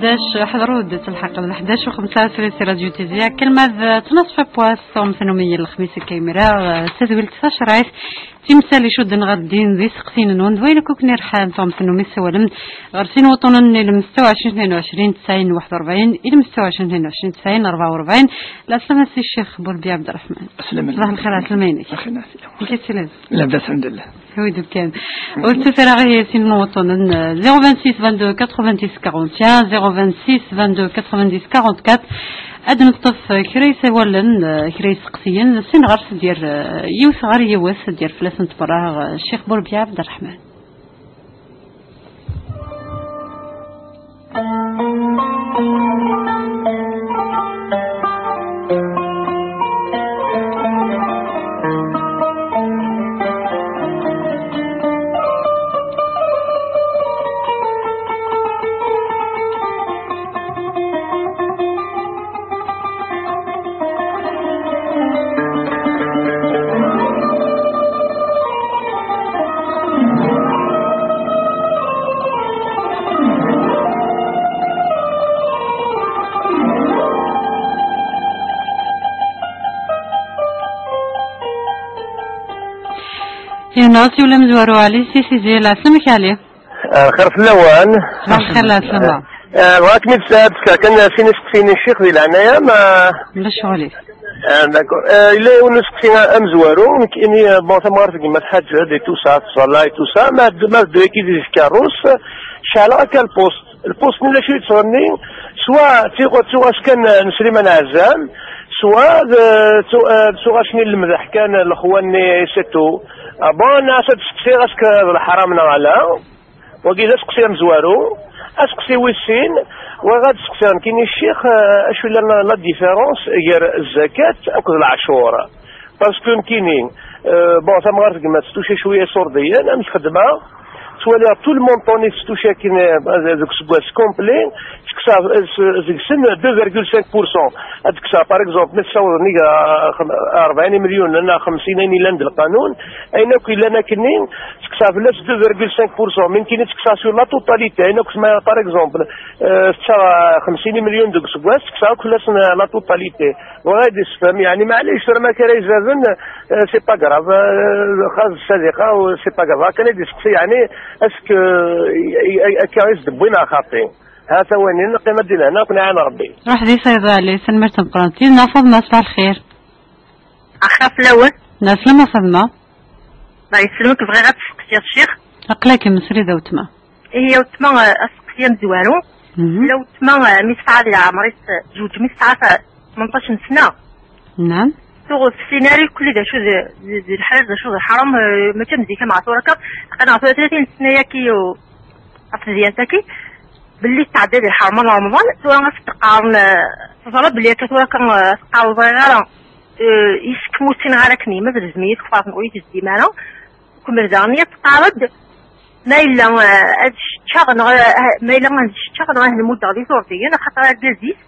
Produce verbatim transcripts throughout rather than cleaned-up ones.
Ḥḍru-d telḥaq d leḥdac u xemsa ɛecrin si Radio Tizi. Akken ma d tnaṣfa n wass, tuɣem tannumi n lexmis akka imir-a, eh, s tadwilt tacerɛit, timsal icudden ɣer ddin d iseqsiyen-nwen, d wayen akk i ken-irḥan, tuɣem tannumi tessawalem ɣer sin wuṭunen, ilem setta u ɛecrin tnin u ɛecrin tesɛin waḥed u rebɛin, ilem setta u ɛecrin tnin u ɛecrin tesɛin rebɛa u rebɛin. Lɛeslama si Ccix Burbi Ɛebderreḥman. Aslama. Ṣbaḥ lxir, ɛeslama-inek. Amek i telliḍ? Labas, alḥemdulillah. Wi d-kan. Ur ttut ara ɣer sin n wuṭunen, zéro vingt-six vingt-deux quatre-vingt-dix quarante et un, zéro vingt-six vingt-deux quatre-vingt-dix quarante-quatre. Ad neṭṭef kra isawalen, kra iseqsiyen, sin ɣer-s ad d-yerr, yiwet ɣer yiwet, ad d-yerr fell-asent merra, Ccix Burbi Ɛebderreḥman. Yiwen ɣas yuli amezwaru Ɛli si Tizi. Ɛeslama-k Ɛli. Ah, lxir fell-awen. Lxir, ɛeslama. Ah, bɣiɣ ad kem-id-sɛedseɣ kan sin iseqsiyen i ccix di leɛnaya-m. Ulac ccɣel-ik. Ah, d'accord. Ah, yella yiwen n useqsi amezwaru, nekkini, ah, bon, tamɣart n gma tḥaǧa di tusa, tẓalla i tusa, ma d-, ma ddu yaki di tkerrust, ceɛleɣ akka lpust. Lpust-nni d acu yettɣenni, swa d tiɣ-, d tuɣac kan n Sliman Ɛezzam, swa d, d tu-, d tuɣac-nni n lemdeḥ kan n lexwa-nni, c'est tout. Ah, bon, as ad d-steqsiɣ, est-ce que d leḥram neɣ ala? Wagi d aseqsi amezwaru. Aseqsi wis sin, bɣiɣ ad d-steqsiɣ nekkini ccix, eh, acu yellan la différence gar zzakat akked leɛcur? Parce que nekkini, eh, bon, tamɣart n gma-s tuca cwiya iṣurdiyen, amek xedmeɣ? Ttwaliɣ tout le montant-nni testuca akken, eh, deg useggas complet, teksa, eh, s-, deg-sen deux virgule cinq pour cent. Ad teksa, par exemple, ma tessawḍeḍ nnig, ah, xem-, rebɛin imelyunen neɣ xemsin ayen yellan d lqanun, ayen akk yellan akkenni, teksa fell-as deux virgule cinq pour cent, mais nekkini teksa sur la totalité, ayen akk tma, par exemple, euh, tečča, euh, xemsin imelyunen deg useggas, teksa akk fell-asen, euh, la totalité. Bɣiɣ ad d-issefhem, yeɛni, maɛlic, tura ma kra izaden, euh, c'est pas grave, euh, xas d ssadiqa, c'est pas grave, akken ad d-isteqsi, yeɛni, est-ce que, euh, akka i s-d-wwin ɣer xaṭi? Ha-t-a wayen, neqqim ad d-ilhan, ad ken-iɛan Rebbi. Ruḥ di sayḍa, Ɛli, tanemmirt tameqqrant. Yid-neɣ Faḍma, ṣbaḥ lxir. Axir fell-awen. Ɛeslama Faḍma. Ḍa yesselmek, bɣiɣ ad testeqsiḍ ccix. Aql-akem srid a wetma. Ihi a wetma, eh, aseqsi amezwaru. Mhm. La wetma, eh, mi tesɛa di leɛmer-is, eh, tezweǧ mi tesɛa ta-, tmenṭac n sna. Naam. Tuɣ ur tessin ara kulli d acu d, d, d lḥal, d acu d lḥaram, eh, mačči am zik am ɣer tura akka. Aql-aɣ tura tlatin sna-yaki, u-, ɣef tedyant-agi, belli tetɛedda di lḥerma n Remḍan, tura ad s-d-qqaren, eh, teẓra belli akka tura akka, eh, teqqar ur ẓriɣ ara. Eh, yis-k ur ssineɣ ara akken yemma, telzem-iyi tkeffart n ur yi-tezdim ara. Kemmel daɣen ad teqqar-d ma yella, eh, ad ceččeɣ neɣ, eh, ma yella ad ceččeɣ neɣ ad lmuddeɣ d iṣurdiyen, axaṭer argaz-is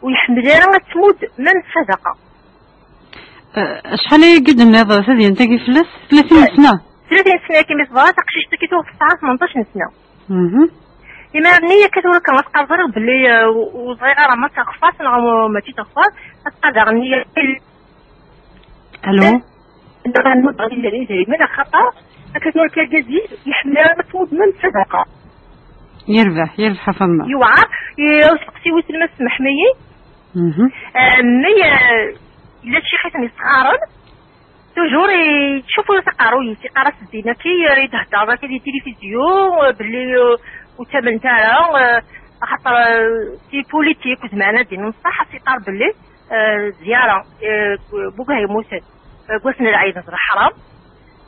ur iḥemmel ara ad tmudd ma d ssadaqa. Eh, acḥal ayagi d-tenniḍ tadyant-agi fell-as? Tlatin sna? Tlatin sna akken mi teḍra, taqcict-agi tuɣ tesɛa tmenṭac n sna. Mhm. Imir-nni akka tura kan ad teqqar ẓriɣ belli, eh, ur, ur ẓriɣ ara ma d taɣeffart neɣ ma, mačči d taɣeffart, ad teqqar daɣen nniya. Alo? Daɣen nmudd ɣer yizerman, axaṭer akka tura kan argaz-is iḥemmel ara ma tmudd ma d ssadaqa. Yerbeḥ, yerbeḥ a Faḍma. Yewɛer, i, asteqsi wis ma tsemḥem-iyi. Mhm. Eh, mi, eh, yella ccix i ten-yesɣaren, toujours yettcuffu-as aqerruy-is, yeqqar-as ddin-agi, eh, i d-heddreḍ akka di tilifizyu, eh, belli, eh, ur ttamnent ara, eh, axaṭer, eh, c'est politique, ur zemren ad d-inin ṣṣeḥ, as yeqqar belli, eh, zzyara, eh, n wigad yemmuten, eh, deg wass n lɛid d leḥram,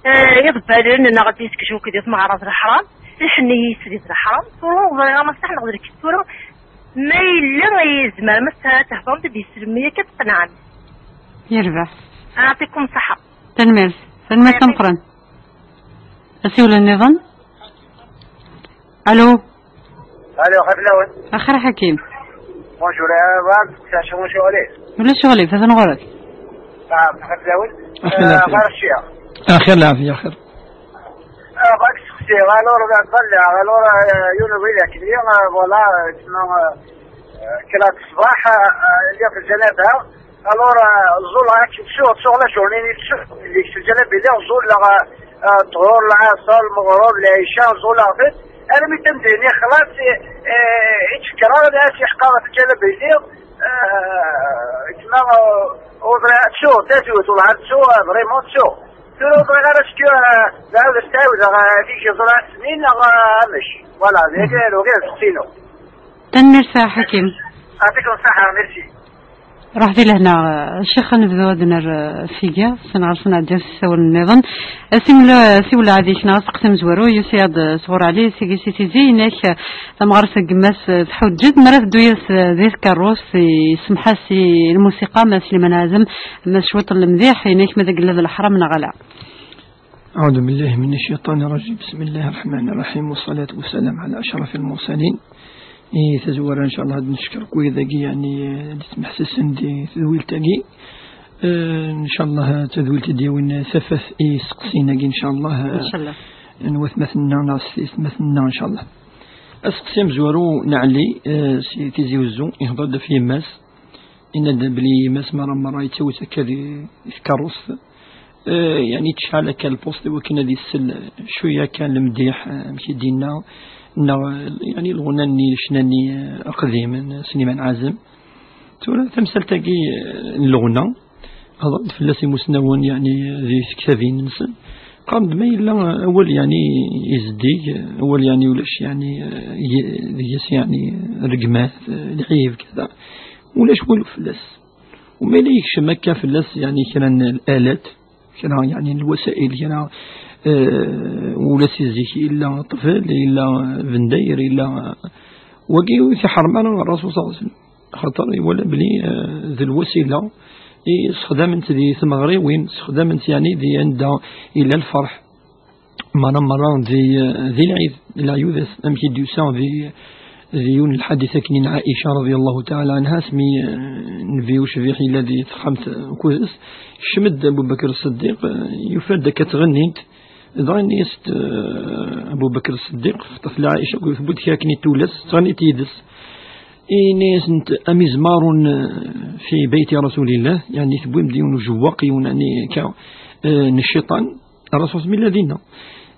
eh, iḍebbalen neɣ d isegjuk di tmeɣra d leḥram, lḥenni-is d leḥram, tura ur ẓriɣ ara ma ṣṣeḥ neɣ d lketb, tura ma yella yezmer, ma s-, thedrem-d, ad d-yesselmi akka tqenɛem. Yerbeḥ. Ɛṭikum ṣṣeḥḥa. Tanemmirt. Tanemmirt tameqqrant. Asiwel nniḍen. Alo. Alo, xir fell-awen. Axir a Ḥakim. Bonjour, eh, bɣiɣ ad d-steqsiɣ ccɣel. Ulac ccɣel-ik, atan ɣur-k. Ah, xir fell-awen. Axir, eh, lɛafiya. Xir ccɣel. Axir lɛafiya, axir. Eh, bɣiɣ Alors, euh, voilà, euh, euh, كلا الصباح، آه، آه، اللي في الجنابة. Alors, آه، زول راك تشوف، تشوف لا جورني، تشوف اللي في الجنابة، اللي زول لا، آه، آه، الظهر، العصر، المغرب، العشاء، زول راك. أنا متمديني خلاص، آه، آه، يتفكر هذا في حقارة الجنابة، اللي، آه، كما، آه، وضع تشوف، تزوج ولا تشوف، آه، فريمون تشوف. تشوف، وضع غير أشكي، آه، لا، لا، استعوذ، آه، هذيك زرع سنين، آه، مش. Voilà، هذيك لو غير ستينو. Tanemmirt a Ḥakim. Yɛṭik ṣṣeḥḥa, merci. Ruḥ di lehna, Ccix, ad nebdu ad nerr, eh, s iga, sen ɣer-sen ɛeddi s isawalen nniḍen. Siwel, siwel ɛad-ik neɣ aseqsi amezwaru, yusa-d, eh, sɣur Ɛli, sigi si Tizi, inek, eh, tamɣart n gma-s, eh, tḥuǧǧed, mi ara teddu yid-s, eh, di tkerrust, isemḥ-as i lmusiqa, ma Sliman Ɛazem, ma s cwiṭ n lemdiḥ, inek ma d agella d leḥram neɣ ala. أعوذ بالله من الشيطان الرجيم. بسم الله الرحمن الرحيم، والصلاة والسلام على أشرف المرسلين. إي، tazwara, إن شاء الله, ad neckeṛ wid-agi, يعني, ad d-tmeḥsisen di tedwilt-agi. Eh, إن شاء الله, tadwilt i d-yawin tafat i iseqsiyen-agi, إن شاء الله. إن شاء الله. N watmaten-nneɣ neɣ s teysetmaten-nneɣ, إن شاء الله. Aseqsi amezwaru n Ɛli, eh, si Tizi Uzzu, ihḍer-d ɣef yemma-s. Yenna-d belli yemma-s merra merra yettawi-tt akka di, di tkeṛṛust. Eh, yeɛni tecɛel akka lpust i wakken ad isel cwiya kan lemdiḥ, eh, amek i d-yenna, neɣ, eh, yeɛni lɣuna-nni, lecna-nni, eh, aqdimen, eh, Sliman Ɛazem. Tura tamsalt-agi, eh, n lɣuna, hḍer-d fell-as imusnawen, yeɛni, eh, di tektabin-nsen. Qqaren-d ma yella awal, yeɛni, izeddig, awal, yeɛni, ulac, yeɛni, eh, deg-s, yeɛni, rregmat, eh, lɛib, kada. Ulac walu fell-as. Wama yella yekcem akka fell-as, yeɛni, kra n l'alat, kra, yeɛni, n lwasa'il, kra, eh, ula si zik yella ṭṭfel, yella bendayr, yella, wagi ur t-iḥerrem ara Ṛṛasul ṣalla Llahu ɛalayhi wa sallam. Axaṭer iwala belli, eh, d lwasila i sexdamen-tt di tmeɣriwin, sexdamen-tt, yeɛni, di anda yella lferḥ. Merra, merra di, di lɛid, leɛyudat, amek i d-yusa di, di yiwen n lḥadit akken n Ɛica, رضي الله تعالى عنها, asmi, eh, Nnbi ucbiḥ yella di texxamt, eh, ukud-s, kcem-d Abu Bakr Ṣṣeddiq, eh, yufa-d akka ttɣennint, dɣa yenna-yas-d, eh, Abu Bakr Ṣṣeddiq, texṭef-t Ɛica, tewwi-d kra akken i tullas, ttɣennint yid-s. Yenna-yasent, أمزمار في بيت رسول الله, yeɛni tewwim-d yiwen n ujewwaq, yiwen, yeɛni, akka, eh, n cciṭan. Ṛṛasul mi yella dinna.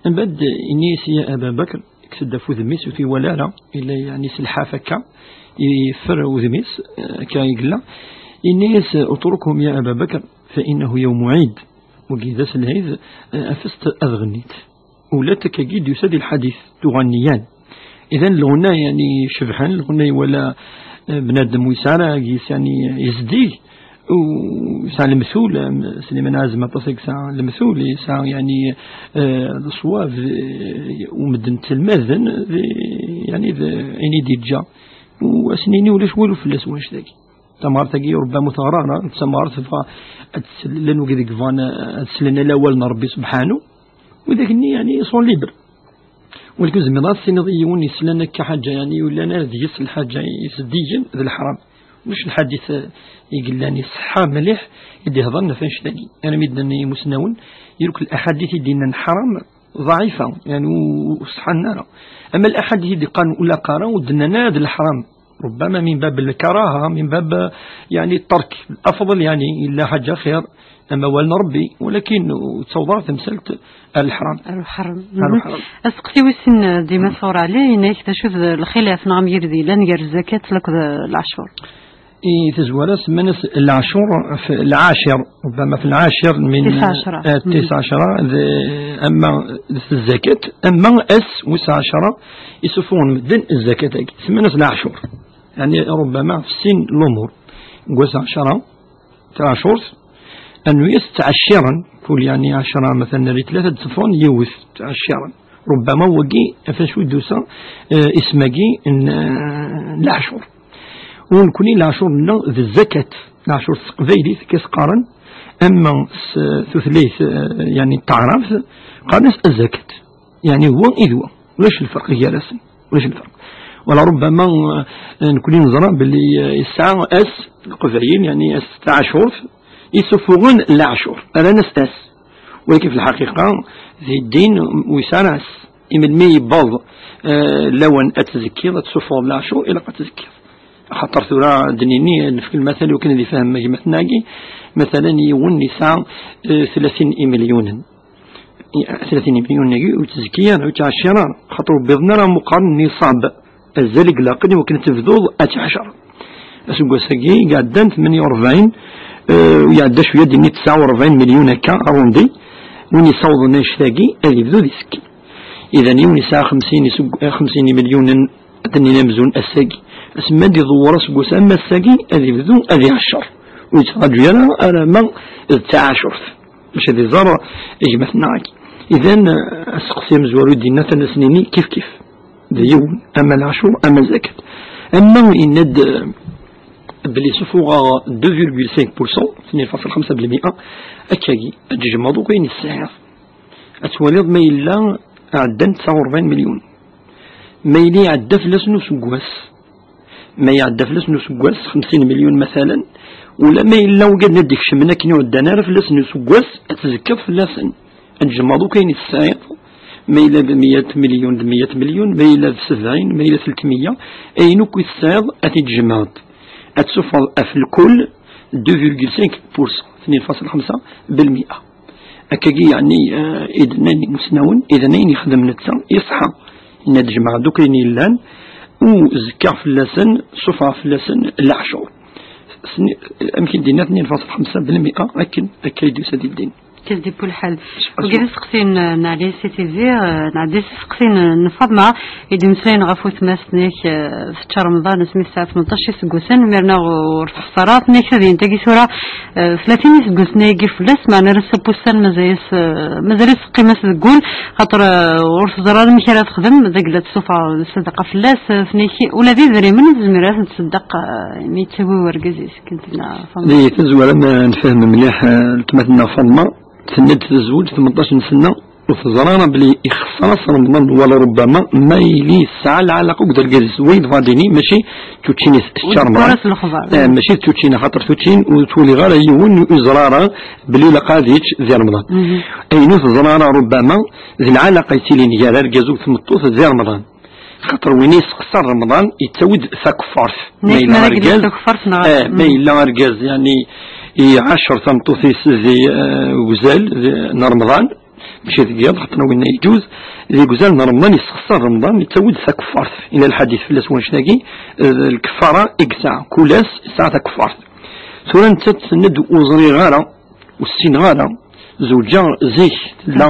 Mbeɛd, yenna-yas, يا أبا بكر, kkes-d ɣef udem-is, ur t-iwala ara, yella, yeɛni, s lḥaf akka, yeffer udem-is, eh, akka i yella. Yenna-yas, اتركهم يا أبا بكر، فإنه يوم عيد. Wagi d ass n lɛid, eh, af-as-t ad ɣennint. Ula d takkagi d-yusa di lḥadit, tuɣa nniyan. Idan lɣenna, yeɛni, cebḥen, lɣenna iwala, eh, bnadem ur yesɛi ara, yeɛni, yezdig, u yesɛa lemtul, am Sliman Ɛazem aṭas i yesɛa lemtul, yesɛa, yeɛni, eh, leṣwab, eh, u medden ttelmaden, di, yeɛni, d ayen i d-yeǧǧa. U ad sen-yini ulac walu fell-as wanect-agi. Tamɣart-agi, rubbama ur teɣri ara, d tamɣart tebɣa ad tsel, llan wigad i yebɣan ad slen ala awal n Ṛebbi subḥanu, widak-nni, yeɛni, sont libres. Walakin ur tezmireḍ ad as-tiniḍ i yiwen yeslan akka ḥaǧa, yeɛni, ur yelli ara deg-s lḥaǧa izeddigen, d leḥram. Ulac lḥadit, eh, i yellan iṣeḥḥa mliḥ, i d-ihḍen ɣef annect-agi. Armi d-nnan yimusnawen, yakk laḥadit i d-yennan ḥaram, ḍɛifa, yeɛni, ur, ur ṣeḥḥan ara. Ama laḥadit i d-iqqaren ula qqaren, ur d-nnan ara d leḥram. ربما من باب الكراهة، من باب، يعني، الترك الأفضل، يعني، إلا حاجة خير، أما والنا ربي، ولكن تصور تمثلت الحرام. الحرام. الحرام. الحرام. Aseqsi wis sin dima sɣur Ɛli, yenna-k d acu d lxilaf neɣ amgirdi llan gar zzakat akked lɛacur? إي، tazwara semman-as lɛacur, في العاشر، ربما في العاشر من تسع عشرة. آه، تسع عشرة، ذ-، أما في الزكاة، أما أس وتسع عشرة يسفون مدن الزكاة، سمينا في العاشور. يعني ربما في السن الأمور، قوس عشرة، تعاشورت، أنو يستعشرا، كل يعني عشرة مثلًا، ري ثلاثة تسفون يوث تعشرا. ربما وقي أفن شوي دوسا، آه، اسمقي إن، آه، العاشور. ونكوني العاشور لنا ذي الزكاة، العاشور السقبيلي كيسقارن، أما س-، ثثليث، آه، يعني التعرف، قالس الزكاة. يعني هو إذ هو. ولاش الفرق يا راسن؟ ولاش الفرق؟ ولا ربما، آه، نكوني نزرع باللي، آه، يسعى أس القبايل، يعني أس تعاشور، يسفغن العاشور. أنا نس أس. ولكن في الحقيقة، ذي الدين ويسعى أس. Imelmi yewweḍ, eh, lawan ad tzekkiḍ, ad tsuffɣeḍ leɛcur, ilaq ad tzekkiḍ. Axaṭer tura d-nini, nefk lmatal i wakken ad ifhem gma-tneɣ-agi. Matalan, yiwen yesɛa, eh, tlatin imelyunen. I-, tlatin imelyunen-agi ur tzekki ara, ur ttɛaccir ara, xaṭer ur wwiḍen ara meqqar n niṣab. Azal i ilaqen i wakken ad tebduḍ ad tɛacer. Aseggas-agi i iɛeddan tmenya u rebɛin, eh, u iɛedda cwiya, d-nini tesɛa u rebɛin milyun akka, arrondi. Win yessawḍen annect-agi ad yebdu ad izekki. Idan yiwen yesɛa xemsin iseg-, eh, xemsin imelyunen, ad d-nini amzun ass-agi. Asmi ad iḍewwer aseggas am ass-agi, ad yebdu ad iɛeccer. Ur yettraǧu ara alamma d taɛacurt. Maca ad iẓer gma-tneɣ-agi. Idan, eh, aseqsi amezwaru i d-yenna, ad as-nini kif kif. D yiwen, ama leɛcur, ama zakat. Ama yenna-d, eh, belli sufuɣeɣ deux virgule cinq pour cent, tnin faṣel xemsa belmiya, akkagi, ad tjemɛeḍ akk ayen i tesɛiḍ. Ad twaliḍ ma yella ɛeddan tesɛa u rebɛin milyun. Ma yella iɛedda fell-asen useggas, ma iɛedda fell-asen useggas, xemsin milyun matalan, ula ma yella ugaden ad d-ikecmen akken ur ɛeddan ara fell-asen useggas, ad tzekkeḍ fell-asen. Ad tjemɛeḍ akk ayen i tesɛiḍ, ma yella d meyya milyun, d meyya milyun, ma yella d sebɛin, ma yella d tletmiya, ayen akk i tesɛiḍ ad t-id-tjemɛeḍ. Ad tsuffɣeḍ ɣef lkull deux virgule cinq pour cent, tnin faṣel xemsa belmiya. Akkagi, yeɛni, eh, i d-nnan imusnawen, i d-nnan yexdem netta, yeṣḥa. Yenna-d jemɛeɣ-d akk ayen yellan, u zekkaɣ fell-asen, suffɣeɣ fell-asen leɛcur. Sni-, amek i d-yenna, tnin faṣel xemsa belmiya, akken akka i d-yusa di ddin. Kif di kul ḥal. Wagi d iseqsiyen n Ɛli Sidi, eh, neɣ d iseqsiyen n Faḍma, i d-imeslayen ɣef wetmas-nnek, eh, tečča Remḍan asmi tesɛa tmenṭac iseggasen, imir-nni ur teḥṣa ara, tenna-k tadyant-agi tura, eh, tlatin iseggasen ayagi fell-as, meɛna ar ass-a n wussan mazal-as, eh, mazal-as teqqim-as deg wul, xaṭer, eh, ur teẓri ara amek ara texdem, d agla tsuffeɣ sadaqa fell-as, eh, tenna-k ula d idrimen tezmer ad ten-tṣeddeq, eh, imi yettawi urgaz-is, akken tenna Faḍma. Di tazwara ma nefhem mliḥ, eh, letma-tneɣ Faḍma, tenna-d tezweǧ tmenṭac n sna, ur teẓra ara belli ixeṣṣer-as Remḍan, wala rubbama ma yili yesɛa lɛalaqa akked urgaz-is. Wayen tebɣa ad d-tini, mačči d tuččin i tečča Remḍan. Ur teẓra s lexbar. Eh, mačči d tuččin, axaṭer tuččin ur twaliɣ ara yiwen ur yeẓra ara belli ilaq ad yečč di Remḍan. Mhm. Ayen ur teẓra ara rubbama d lɛalaqa yettilin gar argaz akked tmeṭṭut di Remḍan. Xaṭer win yesxeṣṣer Remḍan yettawi-d takeffart. Ma yella argaz, takeffart neɣ eh, ma yella argaz, yeɛni, iɛacer tameṭṭut-is di, eh, ugzal, di, n Remḍan, mačči deg yiḍ, xaṭer winna yeǧuz, di ugzal n Remḍan yesxeṣṣer Remḍan, yettawi-d takeffart. Yella lḥadit fell-as wannect-agi, eh, lkeffara i yesɛa. Kul ass yesɛa takeffart. Tura nettat tenna-d ur ẓriɣ ara, ur ssineɣ ara. Zewǧeɣ zik, tella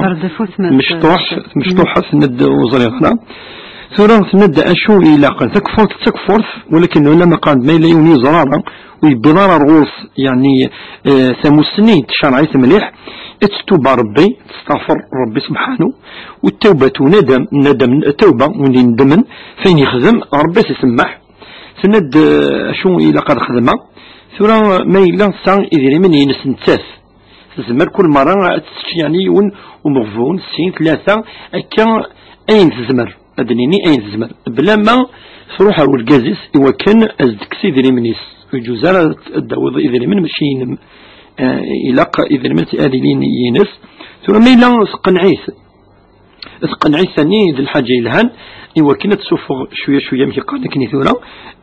mecṭuḥ, mecṭuḥet, tenna-d ur ẓriɣ ara. Tura tenna-d acu i ilaqen. Takeffurt d takeffurt, walakin lɛulama qqaren-d ma yella yiwen ur yeẓri ara, ur yewwiḍ ara ar ɣur-s, yeɛni, eh, tamussni tcerɛit mliḥ, ad tettuba Rebbi, testaɣfer Rebbi subḥanu, u ttawbatu nadam, nadam, tawba, win yendemen f ayen yexdem, Rebbi ad s-isemmeḥ. Tenna-d, eh, acu ilaq ad xedmeɣ. Tura ma yella tesɛa idrimen-ines nettat, tezmer kul mara ad tečč, yeɛni, yiwen umeɣbun, sin, tlata, akka, ayen tezmer, ad d-nini ayen tezmer, bla ma tṛuḥ ar urgaz-is i wakken ad s-d-tekkes idrimen-is. Ur yeǧuz ara ad d-tawiḍ idrimen mačči inem. Eh, ilaq idrimen ad ilin ines. Tura ma yella teqneɛ-it, teqneɛ-it sani d lḥaǧa yelhan, i wakken ad tsuffeɣ cwiya cwiya, amek i qqaren akken i tura.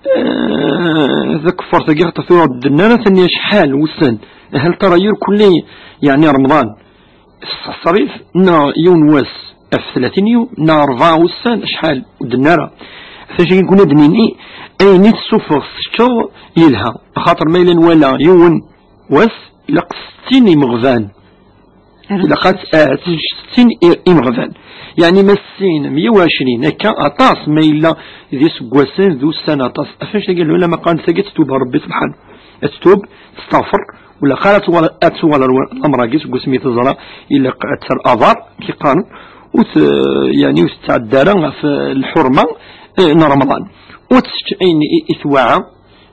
Eh, takeffart-agi, xaṭer tura ur d-tenni ara sani acḥal wussan, hal tara yir kulli, yeɛni Remḍan, tesseḥṣer-it, neɣ yiwen wass ɣef tlatin yum, neɣ rebɛa wussan, acḥal, ur d-tenni ara. Taca i kun ad d-nini, ayen i tessuffeɣ teččeḍ yelha, axaṭer ma yella nwala yiwen wass, ilaq settin imeɣban. Ilaq ad, eh, ad teǧǧ settin i-, imeɣban. Yeɛni ma sin, meyya u ɛecrin, akka aṭas, ma yella d iseggasen, d ussan aṭas. Af anect-agi lɛulama qqaren tagi ad tettuba Rebbi subḥan. Ad tettub, testaɣfer, ur ilaq ara ad tuɣal, ad tuɣal ar lamra-agi seg wasmi teẓra ilaq ad terr aḍar, amek i qqaren, ur t-, yeɛni ur tettɛedda ara ɣef, eh, lḥurma, eh, n Remḍan. Ur tečč ayen i, i twaɛa,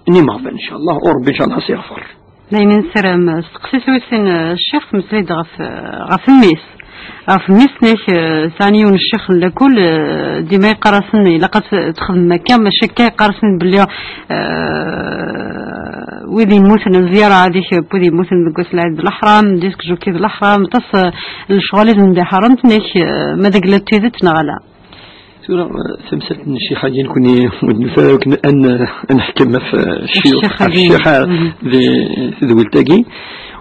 n imeɣban, ncallah, u Rebbi, ncallah, ad s-iɣfer. D ayen i nessaram. Steqsi s wis sin, eh, ccix, tmeslay-d ɣef, eh, ɣef mmi-s. Ɣef mmi-s-nnek, eh, sɛan yiwen ccix n lakul, eh, dima yeqqar-asen, ilaq ad t-, txedmem akka, maca akka yeqqar-asen belli, eh, Wid yemmuten, zzyara ad ikeb wid yemmuten deg wass n Lɛid d Leḥram, disk jockey d Leḥram, aṭas, eh, n lecɣal i d-nḍiḥaren, nek, eh, ma deg la d tidet neɣ ala. Tura, eh, tamsalt n ccix-agi, nekni ur d-nufi ara akken ad n-, ad neḥkem ɣef, eh, ccix-, ɣef ccix-agi. Ccix, eh, di tedwilt-agi.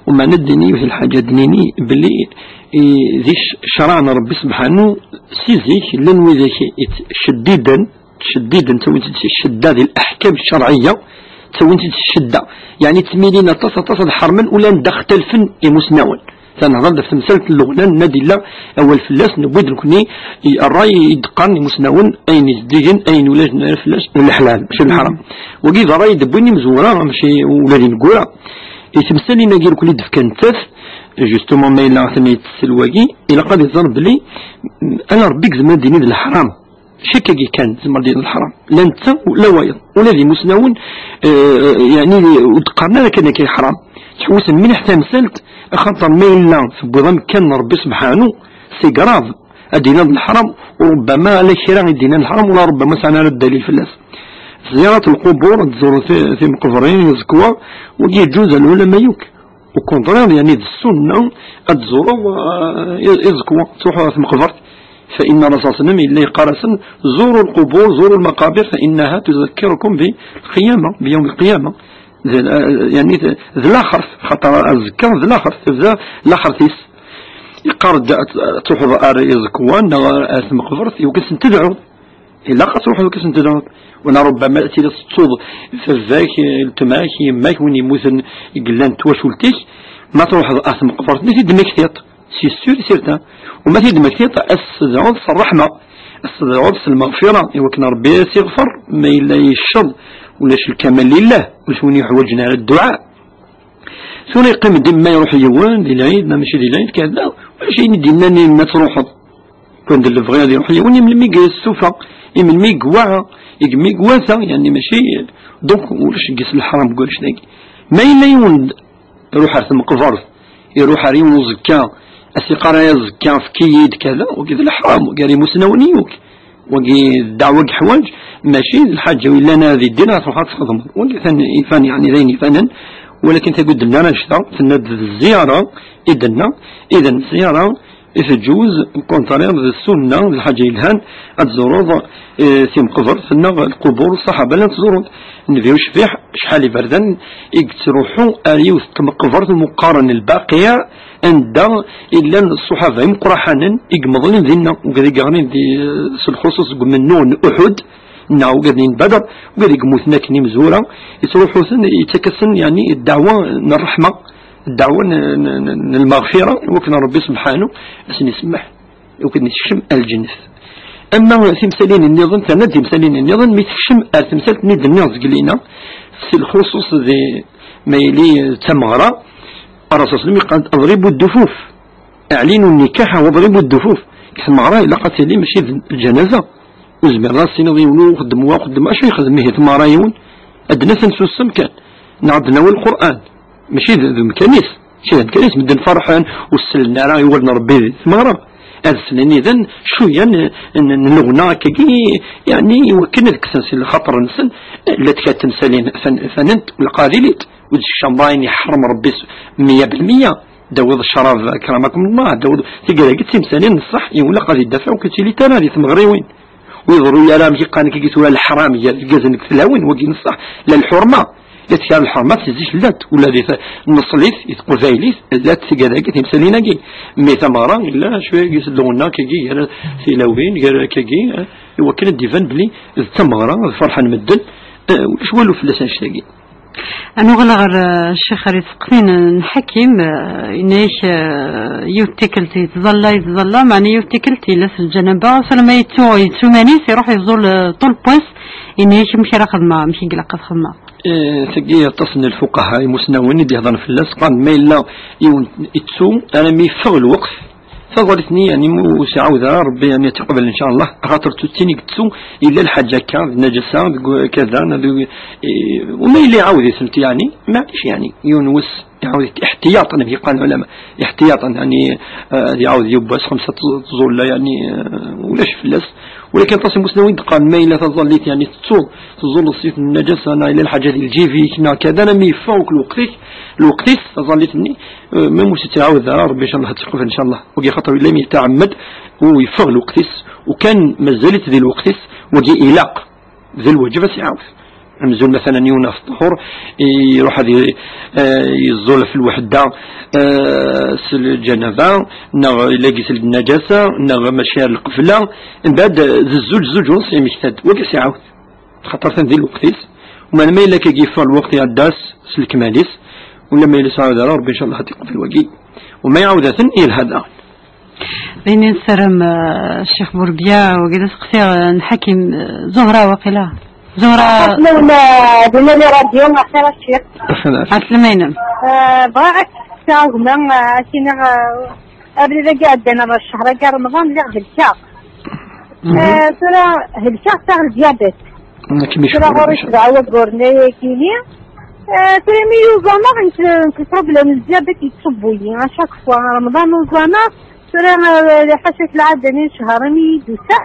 Umeɛna ad d-nini yiwet n lḥaǧa, ad d-nini belli, eh, di c-, ccṛeɛ n Ṛebbi subḥanu, si zik llan widak yettceddiden, ttceddiden, ttawin-tt-id s ccedda di leḥkam ccerɛiyya, ttawin-tt-id s ccedda. Yeɛni ttmilin aṭas, aṭas ad ḥermen, ula anda xtalfen imusnawen. Ta nehḍer ɣef temsalt n leɣna, nna d illa awal fell-as, newwi-d nekni i ṛṛay i d-qqaren imusnawen, ayen izeddigen, ayen ulac fell-as, d leḥlal, mačči d leḥram. Wagi d ṛṛay i d-wwin imezwura, mačči ula d ineggura. I temsalin-agi nekni d-fkan nettat, justement, ma yella atan yettsel wagi, ilaq ad iẓer belli, ala Ṛebbi i yezmer ad d-yini d leḥram. Mačči akkagi kan, zemmer ad d-yini d leḥram. La netta, la wayeḍ. Ula d imusnawen, eh, yeɛni, ur d-qqaren ara kan akka yeḥram. Ttḥewwisen mliḥ tamsalt, axaṭer ma yella tewwiḍ amkan n Ṛebbi subḥanu, c'est grave. Ad d-yiniḍ d leḥram, u rubbama ala kra i d-yennan leḥram, u la rubbama sɛan ara ddalil fell-as. Ziyarat lqubur, ad tzureḍ ti-, timeqbrin, iẓekwa, wagi yeǧǧuz, lɛulama yakk. Au contraire, yeɛni d ssunna ad tzureḍ, eh, i-, iẓekwa, ad truḥeḍ ɣer tmeqbert. فإن الرسول صلى الله عليه وسلم yella yeqqar-asen: زوروا القبور، زوروا المقابر، فإنها تذكركم بالقيامة، بيوم القيامة. D, eh, yeɛni d, d laxert, xaṭer azekka d laxert, tebda laxert-is. Yeqqar-d ad, ad truḥeḍ ar iẓekwan neɣ ar tmeqbert, iwakken ad sen-tedɛuḍ. Ilaq ad truḥeḍ ad sen-tedɛuḍ. Wala rubbama ad tiliḍ tettuḍ baba-k, weltma-k, yemma-k, win yemmuten i yellan n twacult-ik, ma truḥeḍ ad tmeqbert-nni, ad t-id-temmektiḍ. C'est sûr et certain. U ma t-id-temmektiḍ, ad s-tedɛuḍ s ṛṛeḥma, ad s-tedɛuḍ s lmeɣfira, i wakken Ṛebbi ad s-iɣfer ma yella yecceḍ, ulac lkamal lillah, ulac win yuḥwaǧen ara dduɛa. Tura yeqqim-d, ma iruḥ yiwen di lɛid, ma mačči di lɛid, kada, ulac ayen i d-yennan i ma truḥeḍ. Kan d lebɣi ad iruḥ yiwen, i melmi i yestufa, i melmi i yewɛa, i melmi i iwata, yeɛni mačči, donc ulac deg-s leḥram deg wannect-agi. Ma yella yiwen iruḥ ar tmeqbert, iruḥ ar yiwen uẓekka, ad s-iqqar: "Ay aẓekka, efk-iyi-d kada", wagi d leḥram, wagi ar imusnawen i yakk. Wagi d ddeɛwa i yeḥwaǧ, mačči d lḥaǧa yellan ara di ddin ad truḥ ad txedmeḍ. Wagi atan ifan, yeɛni d ayen ifanen, walakin tagi ur d-tenna ara annect-a, tenna-d d zzyara i d-tenna, idan zzyara i teǧǧuz, au contraire, d ssunna, d lḥaǧa yelhan, ad tzureḍ, eh, timeqbert, neɣ lqubur, ṣṣaḥaba llan ttẓurun. Nnbi ucbiḥ, acḥal iberdan i yettruḥu ar yiwet n tmeqbert umi qqaren Lbaqiɛ, anda i llan ṣṣuḥaba imeqraḥanen i imeḍlen dinna, wigad i yeɣlin di, s lxuṣuṣ deg umennuɣ n Uḥud, neɣ wigad n Badr, wigad i yemmuten akken imezwura, yettruḥu-ten, yettak-asen, yeɛni, ddeɛwa n ṛṛeḥma, ddeɛwa n, n, n, n lmeɣfira, i wakken Ṛebbi subḥanu ad sen-isemmeḥ, i wakken yekcem ar lǧennet. Ama timsalin nniḍen, terna-d timsalin nniḍen, mi tekcem ar temsalt-nni d-nniɣ zgelina, s lxuṣuṣ di, ma yili d tameɣra, Ṛṛasul sallam yeqqar: "Aḍribu ddufuf, aɛlinu nnikaḥa waḍribu ddufuf." Deg tmeɣra ilaq ad tili mačči d lǧanaza. Ur zmireḍ ad as-tiniḍ i yiwen uxeddem wa, uxeddem, acu yexdem ihi tmeɣra yiwen? Ad d-naf ad nsusem kan, neɣ ad d-nawi Lqur'an. Mačči d, d umkan-is, mačči d amkan-is, medden ferḥen, ur sellen ara i wawal n Ṛebbi di tmeɣra. Ad slen idan cwiya n, n, n leɣna akkagi, yeɛni iwakken ad kksen si lxaṭer-nsen, la tkad temsalin fan-, fanent, ur ilaq ad ilint, ur d-tkecmeḍ ayen iḥrem Ṛebbi s meyya belmeyya. Dawiḍ ccrab, akramakum Allah, dawiḍ, tigad-agi d timsalin n ṣṣeḥ, i ulaq ad idafeɛ ur k-ittili ara di tmeɣriwin. Ur iḍerru ara amek i qqaren akkagi tura leḥram gar irgazen deg tlawin, wagi n ṣṣeḥ, la lḥurma. La tkar lḥurma si zik llant, ula di t-, nneṣlit, i teqbaylit, llant tigad-agi, timsalin-agi. Mi tameɣra, illa cwiya deg-s lɣenna akkagi, gar tilawin, gar akkagi, eh, iwakken ad d-iban belli d tameɣra, ad ferḥen medden, eh, ulac walu fell-as annect-agi. Ad nuɣal ɣer, eh, ccix ar iseqsin n Ḥakim, eh, yenna-ak, eh, yiwet tikkelt yettẓalla, yettẓalla, meɛna yiwet tikkelt yella s lǧanaba, sala ma yettu, yettu iman-is, iruḥ yeẓẓul, eh, ṭul n wass, yenna-ak amek ara xedmeɣ, amek i ilaq ad xedmeɣ. Eh, tagi aṭas n lfuqaha imusnawen i d-ihḍan fell-as, qqaren ma yella yiwen yettu armi yeffeɣ lweqt, taẓallit-nni, yeɛni, ur s-iɛawed ara Rebbi, yeɛni, ad tt-iqbel, ncallah, axaṭer d tuttin i yettu, yella lḥaǧa akka, d najasa, deg kada, deg, eh, u ma yella iɛawed-itent, yeɛni, maɛlic, yeɛni, yiwen wass iɛawed-it, iḥtiyaṭan, amek i qqaren lɛulama, iḥtiyaṭan, yeɛni, eh, ad iɛawed yiwwas xemsa tẓ-, tẓulla, yeɛni, eh, ulac fell-as, Walakin aṭas n imusnawen d-qqaren ma yella taẓallit, yeɛni tettuḍ, teẓẓulleḍ s yiwet n nnajasa, neɣ yella lḥaǧa di lǧib-ik, neɣ kada, almi yeffeɣ akk lweqt-ik, lweqt-is, taẓallit-nni, eh, même ur s-yettɛawed ara, Rebbi, inchallah, ad tt-iqbel, inchallah. Wagi xaṭer illa mi yetɛemmed, u yeffeɣ lweqt-is, u kan mazal-it di lweqt-is, wagi ilaq, d lwaǧeb ad s-iɛawed. Amzun, matalan, yiwen ɣef ṭṭhur, iruḥ ad i-, eh, yeẓẓul ɣef lweḥda, eh, s lǧanaba, neɣ illa yesel-d nnajasa, neɣ mačči ar lqebla, mbeɛd, eh, d zzuǧ, zzuǧ u nṣ yemmekta-d. Wagi s-iɛawed. Xaṭer atan di lweqt-is, u ma yella akka yeffeɣ lweqt iɛedda-s s lekmal-is, u ma yella s-iɛawed ara, Rebbi, inchallah, ad iqbel wagi. U ma iɛawed-aten, yelha daɣen. D ayen i nessaram, eh, Ccix Burbya, wagi d aseqsi, eh, n Ḥakim, eh, Zuhra, waqila. Zuhra. Xas ma wina, dina li radio, axir a Ccix. Ɛeslama-inem. Eh, bɣiɣ ad k-steqsiɣ a gma, eh, ad k-iniɣ, eh, abrid-agi iɛeddan, neɣ ccehṛ-agi n Remḍan, lliɣ helkeɣ. Mhm. Eh, tura helkeɣ, sɛiɣ ldyabet. Tura ɣur-i sebɛa wagguren ayagi-ni. Eh, tura mi yuẓameɣ, nekk, nekk lproblème n ldyabet yettṣubbu-yi. À chaque fois, Remḍan uẓameɣ, tura, eh, ḥaca-k lɛadda-nni n ccehṛ imi i d-tusa,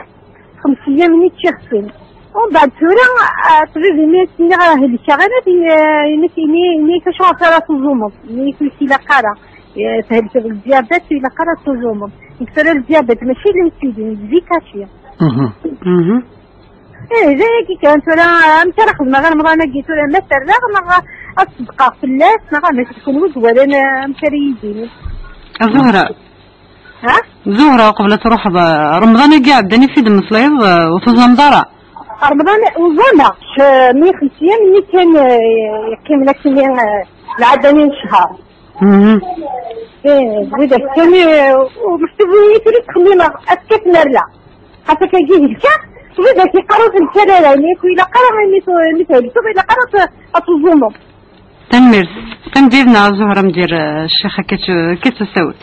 xems ayyam-nni ččiɣ sin. Umbeɛd tura, eh, ṭṭbib imi as-nniɣ helkeɣ, ini-ak, eh, ini-ak, ini-, ini-ak acuɣer ara tuẓumeḍ, ini-ak ur k-ilaq ara. Eh, thelkeḍ deg ldyabet, ur ilaq ara ad tuẓumeḍ. Nekk tura ldyabet mačči d lemsidi, d zikaci. Mhm. Mhm. Eh, d ayagi kan tura, amek ara xedmeɣ i Remḍan-agi tura, ma t-rreɣ neɣ ad ṣeddqeɣ fell-as, neɣ amek, d kunwi i iwalan, eh, amek ara yi-d-tiniḍ? A Zuhra. Ha? Zuhra, qbel ad truḥeḍ, eh, Remḍan-agi iɛeddan i s-id-mmeslayeḍ, eh, ur tuẓameḍ ara? Remḍan uẓameɣ, eh, mi xems ayyam-nni kan, eh, yeqqimen akken, eh, lɛadda-nni n ccehṛ. Mhm. Eh, d widak kan, eh, u meḥsub i tura ttxemmimeɣ, akka tmerla. Xas akka i helkeɣ, d widak yeqqaren ur ttnekkan ara, nekk ur ilaq ara imi tu-, imi thelkeḍ, ur ilaq ara ad t-, ad tuẓumeḍ. Tanemmirt. Qqim did-neɣ a Zuhra, mdir, eh, ccix, akka tt-, akka tt-tasawt.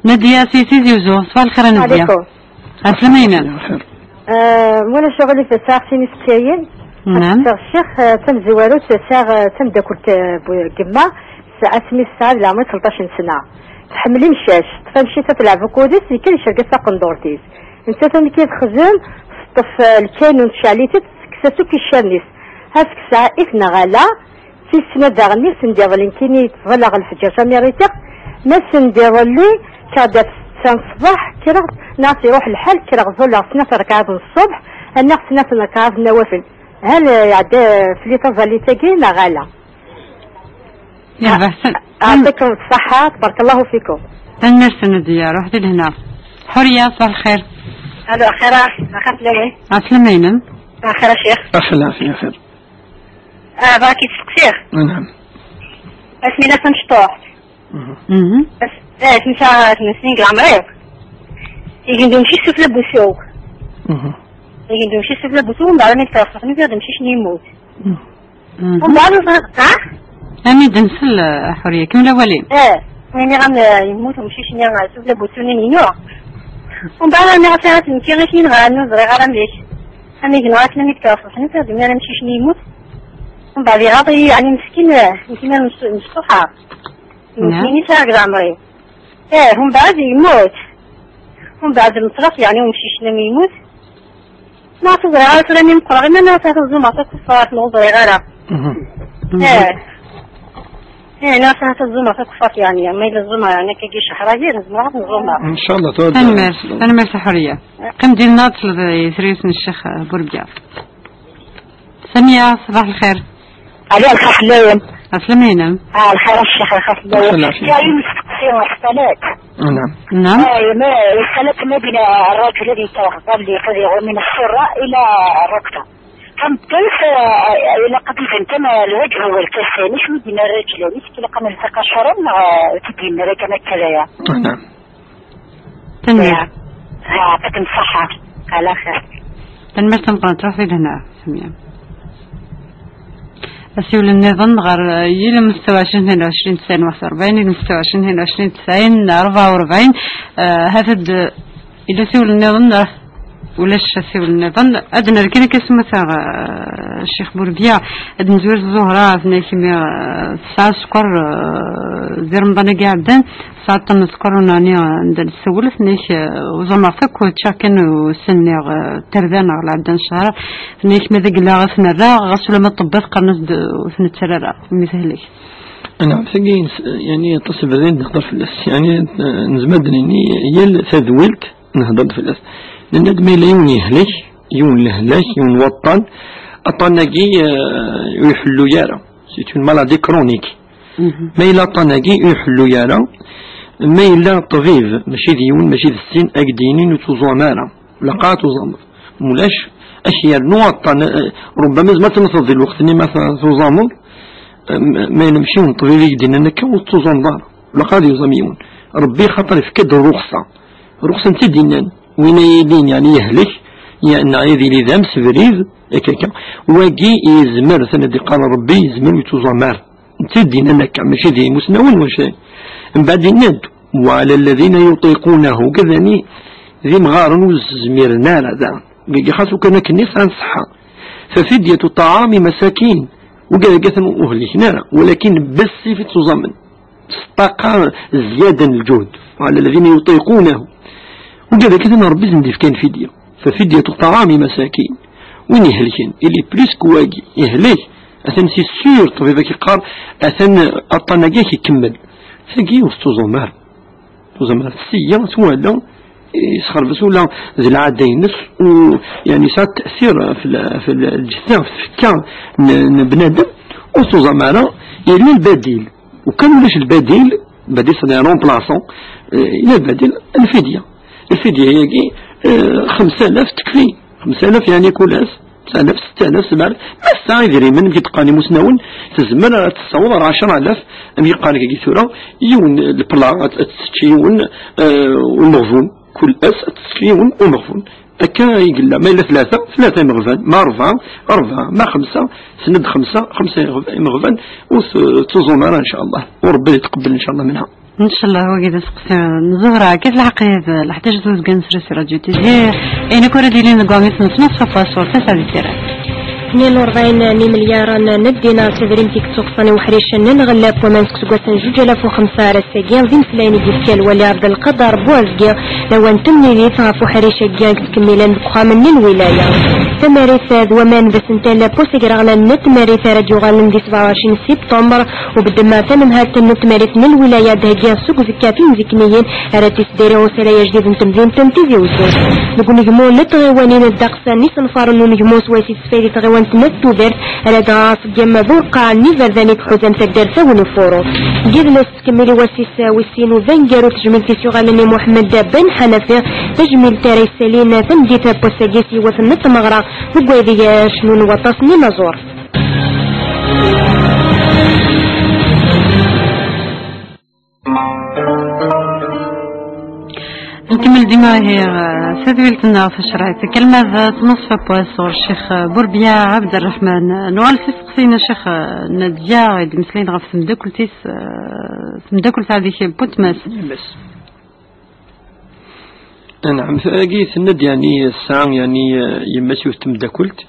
Nadia si Tizi Uzzu, ṣbaḥ lxir a Nadia. Ɛaleykum. Ɛeslama-inem. Eh, ma ulac aɣilif, sɛiɣ sin isekkayen. Naam. Ad kkseɣ ccix, eh, tamezwarut, sɛiɣ, eh, tameddakelt, eh, bu-, gemma, tesɛa, asmi tesɛa di leɛmer tleṭṭac n sna. Tḥemmel imcac, teṭṭef amcic ad telɛeb akked-s, yekker icerreg-as taqendurt-is. Nettat amek i texdem, teṭṭef, eh, lkanun, tecɛel-it-id, tekkes-as akk icaren-is. Ad tekkes i tneɣ ala, tis snat daɣen-nni, sen-d-iḍelli nekkini tḍelleɣ lefǧer tamiritiɣt, ma sen-d-iḍelli, kkreɣ-d ɣef ssetta n ṣṣbeḥ, kkreɣ-d, neɣ s-iruḥ lḥal, kkreɣ ḍulleɣ snat rrekɛat n ṣṣbeḥ, annaɣ snat n rrekɛat n nawafel. Hal, eh, iɛedda fell-i taẓallit-agi, neɣ ala? Yerbeḥ. Ɛeṭṭikum ṣṣeḥḥa, tbarek Allahu fikum. Tanemmirt a Nadia, ruḥ di lehna. Ḥuriya, ṣbaḥ lxir. Alo, axir, axir fell-awen. Ɛeslama-inem. Axir a ccix. Axir, axir, axir. Ah, bɣiɣ ad k-id-steqsiɣ. Anɛam. Asmi la tamecṭuḥt. Mhm. Mhm. As-, eh, tmesɛa tmes snin deg leɛmer-iw. Igendum ccix sufella n wusu. Mhm. Igendum ccix sufella n wusu, mbeɛd mi d-tafeɣ, nniɣ-d amcic-nni yemmut. Mhm. Mhm. Mbeɛd, ha? Ami d-nsel, eh, Ḥuriya, kemmel awal-im. Eh, mi nniɣ-am, eh, yemmut umcic-nni, eh, sufella n wusu-nni inu. Mbeɛd nniɣ-as, ah, nekki i t-yenɣan, ur ẓriɣ ara mliḥ. Am igenɣa akken, mi d-tafeɣ, nniɣ-d mi ara amcic-nni yemmut. Mbeɛd iɣaḍ-iyi, yeɛni meskin, eh, nekk mi ara mecṭuḥeɣ. Naam. Nekkini sɛiɣ deg leɛmer-iw. Eh, mbeɛd yemmut. Mbeɛd meṭṭleɣ, yeɛni umcic-nni mi yemmut. Ma ur ẓriɣ ara tura mi meqqreɣ, iman-iw ata ẓumeɣ takufart, ma ur ẓriɣ ara. Mhm. Eh. Eh, neɣ ata ẓumeɣ takufart, yeɛni, ma yella ẓumeɣ, yeɛni, akka gi ccehṛ-agi, zemreɣ ad ẓumeɣ. Inchallah, tura. Tanemmirt, tanemmirt a Ḥuriya. Qqim did-neɣ ad tesleḍ i trewt n Ccix Burebya. Samiya, ṣbaḥ lxir. Ɛli, lxir fell-awen. Ɛeslama-inem. Ah, lxir a ccix, lxir fell-awen. Lxir, lxir. Kra yiwen isteqsi ɣef lxalat. Naam. Naam. Eh, ma, lxalat ma bina rrajul ad yettawex ḍalli qad iɣumi min ṣṣura ila rrukba. Tameṭṭut, eh, ilaq ad iban kan lwajha u lkafayn, acu i d-yenna rrajul, amek ilaq ad nlseq iqaciren, neɣ, eh, ur t-id-yenna ara kan akka d aya? Naam. Tanemmirt. Ya. Ha, يعطيكم الصحة. على خير. Tanemmirt tameqqrant, ruḥ di lehna, Samiya. Asiwel nniḍen ɣer, eh, yil mestawa ɛecrin tnin u ɛecrin tesɛin waḥed u rebɛin, yil mestawa ɛecrin tnin u ɛecrin tesɛin rebɛa u rebɛin, eh, hata-d, eh, yella asiwel nniḍen, eh, Ulac asiwel nniḍen. Ad nerr kan akka s umata, eh, Ccix Burbiya, ad nezwir s Zuhra, tenna-k mi, eh, tesɛa sskeṛ, eh, di Remḍan-agi iɛeddan, tesɛa aṭṭan n sskeṛ, ur neɛni, eh, anda nessawel, tenna-k, eh, uẓameɣ-t akk, ččiɣ kan, ur s-nniɣ, eh, tarda neɣ lɛedda n ccher, tenna-k ma d agella ad t-nerr, ɣas ulamma ṭṭebbat qqaren-as-d ur t-nettarra ara, imi tehlek. Anɛam, tagi, yani, aṭas iberdan nehder fell-as. Yani, eh, nezmer ad d-nini, yal tadwilt, nehder-d fell-as. Nenna-d ma yella yiwen yehlek, yiwen lehlak, yiwen waṭṭan, aṭṭan-agi, eh, ur iḥellu ara. C'est une maladie chronique. Ma yella aṭṭan-agi ur iḥellu ara, ma yella ṭṭbib, mačči d yiwen, mačči d sin, ad k-d-yinin ur tuẓam ara. Laqaɛ tuẓameḍ. Mulac, ad k-yernu aṭṭan, eh, rubbama zmer temmteḍ di lweqt-nni ma t-, tuẓameḍ, eh, ma yella mačči yiwen ṭṭbib i k-d-yennan akka ur tuẓameḍ ara. Laqaɛ ad yuẓam yiwen. Rebbi xaṭer ifka-d rruxsa. Rruxsa n tid-innan. Win ay yilin, yani, yehlek, ya-, neɣ ad yili d amsebrid, akka, akka. Wagi yezmer, atan ad d-iqqar Rebbi, yezmer ur tuẓam ara. Netta i d-yennan akka, mačči d imusnawen wac. Mbeɛd yenna-d, "وعلى الذين يطيقونه", ugad-ani d imɣaren ur zmiren ara, da. Dagi xas ukan akken i sɛan ṣṣeḥḥa. "ففدية طعام مساكين", ugad-agi atan ur hliken ara, walakin bessif i ttuẓamen. S ṭṭaqa zzyada n lǧuhd. "وعلى الذين يطيقونه", ugad-agi atan Rebbi sen-d-ifkan fidya. "ففدية طعام مساكين". Win ihelken, il est plus que wagi, ihlek, atan c'est sûr, ṭṭbib ak-iqqar, atan aṭṭan-agi ak-ikemmel. Tagi ur tettuẓum ara. Tuẓum ara. Sya, twala, yesxerbes ula d lɛada-ines, u, yani, yesɛa ttasir f l-, f l-, lǧetta, f tfekka n, n bnadem, ur tuẓam ara, yella lbadil. Ukan ulac lbadil, lbadil c'est un remplaçant, eh, yella lbadil, lfidya. Lfidya-agi, eh, xemsa alaf tekfi. Xemsa alaf, yani, kul ass, xemsa alaf, setta alaf, sebɛa alaf. Ma tesɛa idrimen, amek i d-qqaren imusnawen, tezmer ad tessaweḍ ɣer ɛecra alaf, amek i qqaren dagi tura, yiwen lepla, ad, ad tečč yiwen, eh, umeɣbun. Kul ass ad tečč yiwen umeɣbun. Akka i yella. Ma yella tlata, tlata imeɣban. Ma rebɛa, rebɛa. Ma xemsa, tenna-d xemsa, xemsa imeɣ-, imeɣban, ur t-, tuẓum ara, ncallah. U Rebbi ad yetqebbel, ncallah, minha. Ncallah, wagi d aseqsi n Zuhra. Kif lḥeqq-, d leḥdac d uzgen sra si Radio Tizi. Ayen akk ara d-yilin deg wamis n sna ṣṣafa ṣṣur tasa di tira. Tnin u rebɛin n imilyaren n ddinars, tadrimt i yettuqsan i uḥric n lɣella n waman seg useggas n zuǧ alaf u xemsa ar ass-agi, d imeslayen i d-yefka lwali Abdelkader Bouazgi, lawan n temlilit ɣef uḥric-agi i yettkemmilen deg uxxam n lwilaya. Tamarit d waman d asentel n wass agraɣlan n tmerrit ara d-yuɣalen di sebɛa u ɛecrin septembre, u beddem tanemhalt n tmerrit n lwilaya d-heggi seg uzekka timzikniyin ara d-tisdari usalay ajdid n temdint n Tizi Uzzu. Deg unegmu n tɣiwanin, ddeqs n yisenfaren n unegmu swayes i tesfaydi tɣiwant n At Tudert, ara dɣa aṣeggem d urqaɛ n yiberdan i iḥuzan taddart Tawen Ufuru. Deg yidles tettkemmil i wass-is wis sin u d aneggaru tejmilt-is yuɣalen i Muḥemmed Ben Ḥanafi, tajmilt ara yessalin tameddit n wass-agi s yiwet n tmeɣra deg waydeg ara cnun waṭas n yinaẓuren. Nkemmel dima ihi, eh, tadwilt-nneɣ tacerɛit. Kalma d tmeṣfa n wass ɣur Ccix, eh, Burbiya Abderrahman. Nuɣal s isteqsiyen a Ccix, eh, Nadya i d-imeslayen ɣef temdakelt-is, eh, temdakelt hadi n Butmas. Bas. Anɛam, tagi tenna-d, yani, tesɛa, yani, eh, yemma-s yiwet temdakelt.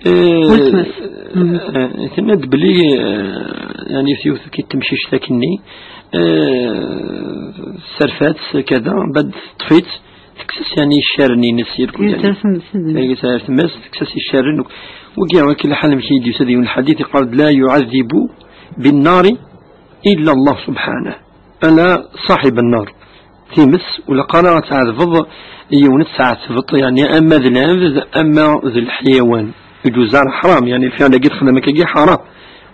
Eh, Weltma-s. Mhm. Eh, tenna-d belli, eh, yani, yiwet ki temcict akkenni, eh, serfat-tt, kada, bad teṭṭef-itt, tekkes-as, yani, iccarren-ines, irkul, yani. Tagi tesɛa tmes, tekkes-as iccarren. Wagi, wagi lḥal, amek i d-yusa di yiwen lḥadit, yeqqar-d: "لا يعذب بالنار إلا الله سبحانه، ألا صاحب النار". Times, ur ilaq ara ad tɛedbeḍ yiwen, ad tɛetbeḍ, yani, ama d lɛebd, ama d lḥyawan. Iǧuz ara ḥram, yani, lfiɛl-agi texdem akkagi ḥaram.